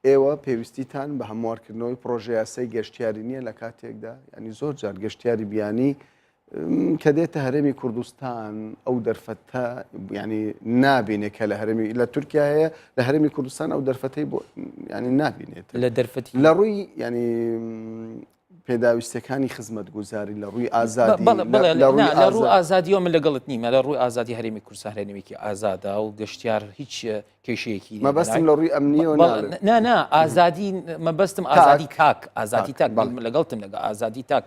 ئێوە پێویستیتان بە هەموارکردنەوەی پڕۆژەیاسای گەشتیاری نییە لە کاتێکدا ینی زۆر جار گەشتیاری بیانی کە دێتە هەرێمی کوردستان ئەو دەرفەتە ینی نابینێ کە لە هەرێمی لە تورکیا هەیە لە هەرێمی کوردستان ئەو دەرفەتەی بۆ ینی نابینێت لە دەرفەتی لە ڕووی ینی پێداویستیەکانی خزمەتگوزاری لە ڕووی ئازادی لە ڕووی ئازادیەوە من لەگەڵت نیمە لە ڕووی ئازادی هەرێمی کوردستان هەرێمێکی ئازادە و گەشتیار هیچ کێشەیەکی مەبەستم لە ڕووی ئەمنیەوە نا نا ئازادی مەبەستم ئازادی تاک ئازادی تاک لەگەڵتم لەگە ئازادی تاک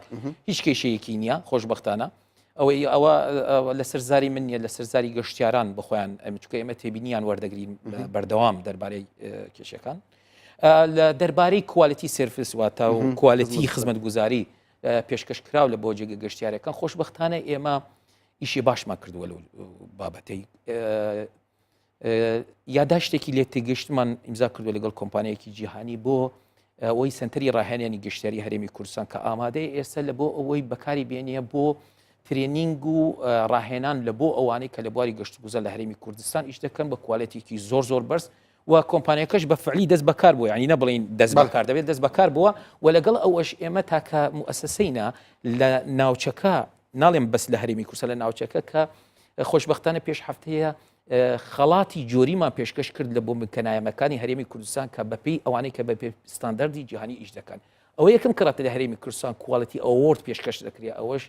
هیچ کێشەیەکی نییە خۆشببختانە ئەوەی ئەوە لەسەر زاری من نیە لەسەر زاری گەشتیاران بخۆیان ئەم چکە ئێمە تێبینیان وەردەگرین بەردەوام دەربارەی کێشەکان لە دەربارەی quality service واتە و quality خزمەتگوزاری پێشکەش کراو لە بۆ جێگە گەشتیارەکان خۆشببختانە ئێمە ئیشی باشمان کردووە لەو بابەتەی یاداشتێکی لێ تێگەشتمان ئیمزا کردو لەگەڵ کۆمپانیایەکی جیهانی بۆ ئەوەی سنتەری ڕاهێنانی گەشتیاری هەرێمی کوردستان کە ئامادەی ئێستا لە بۆ ئەوەی بەکاری بێنیە بۆ training و ڕاهێنان لە بۆ ئەوانەی کە لە بواری گەشتگوزار لە هەرێمی کوردستان ئیش دەکەن بە quality ێکی زۆر زۆر بەرز و کۆمپانیەکەش بە فعلی دەست بەکار بووە یعنی نەبڵین دەست بەکار دەبێت دەست بەکار بووە و لەگەڵ ئەوەش ئێمە تاکە موسسەینە لە ناوچەکە ناڵێم بەس لە هەرێمی کوردستان لە ناوچەکە کە خۆشببختانە پێش هەفتەیە خەڵاتی جۆریمان پێشکەش کرد لە بۆ بنکەنایەمەکانی هەرێمی کوردستان کە بەپێی ئەوانەی کە بە ستانداردی جیهانی ئیش دەکەن ئەوە یەکەم کڕاتە لە هەرێمی کوردستان quality award پێشکەش دەکرێت ئەوەش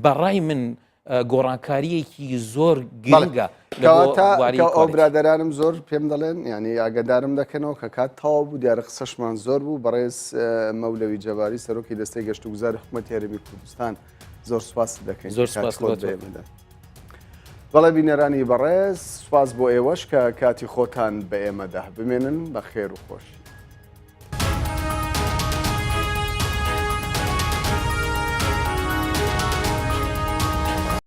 بەڕای من گۆڕانکاریەکی زۆر گرنگە ئەو برادرانم زۆر پێم دەڵێن ینی ئاگدارم دەکەنەوە کە کات تەواو بوو دیارە قسەشمان زۆر بوو بەڕێز مەولەوی جەباری سەرۆکی دەستەی گەشت و گوزاری حکوومەت هەرێمی کوردستان زۆر سپاس دەکەین زۆر سپاس بەڵێ بینەرانی بەڕێز سپاس بۆ ئێوەش کە کاتی خۆتان بە ئێمەدا بمێنن بە خێر و خۆشی.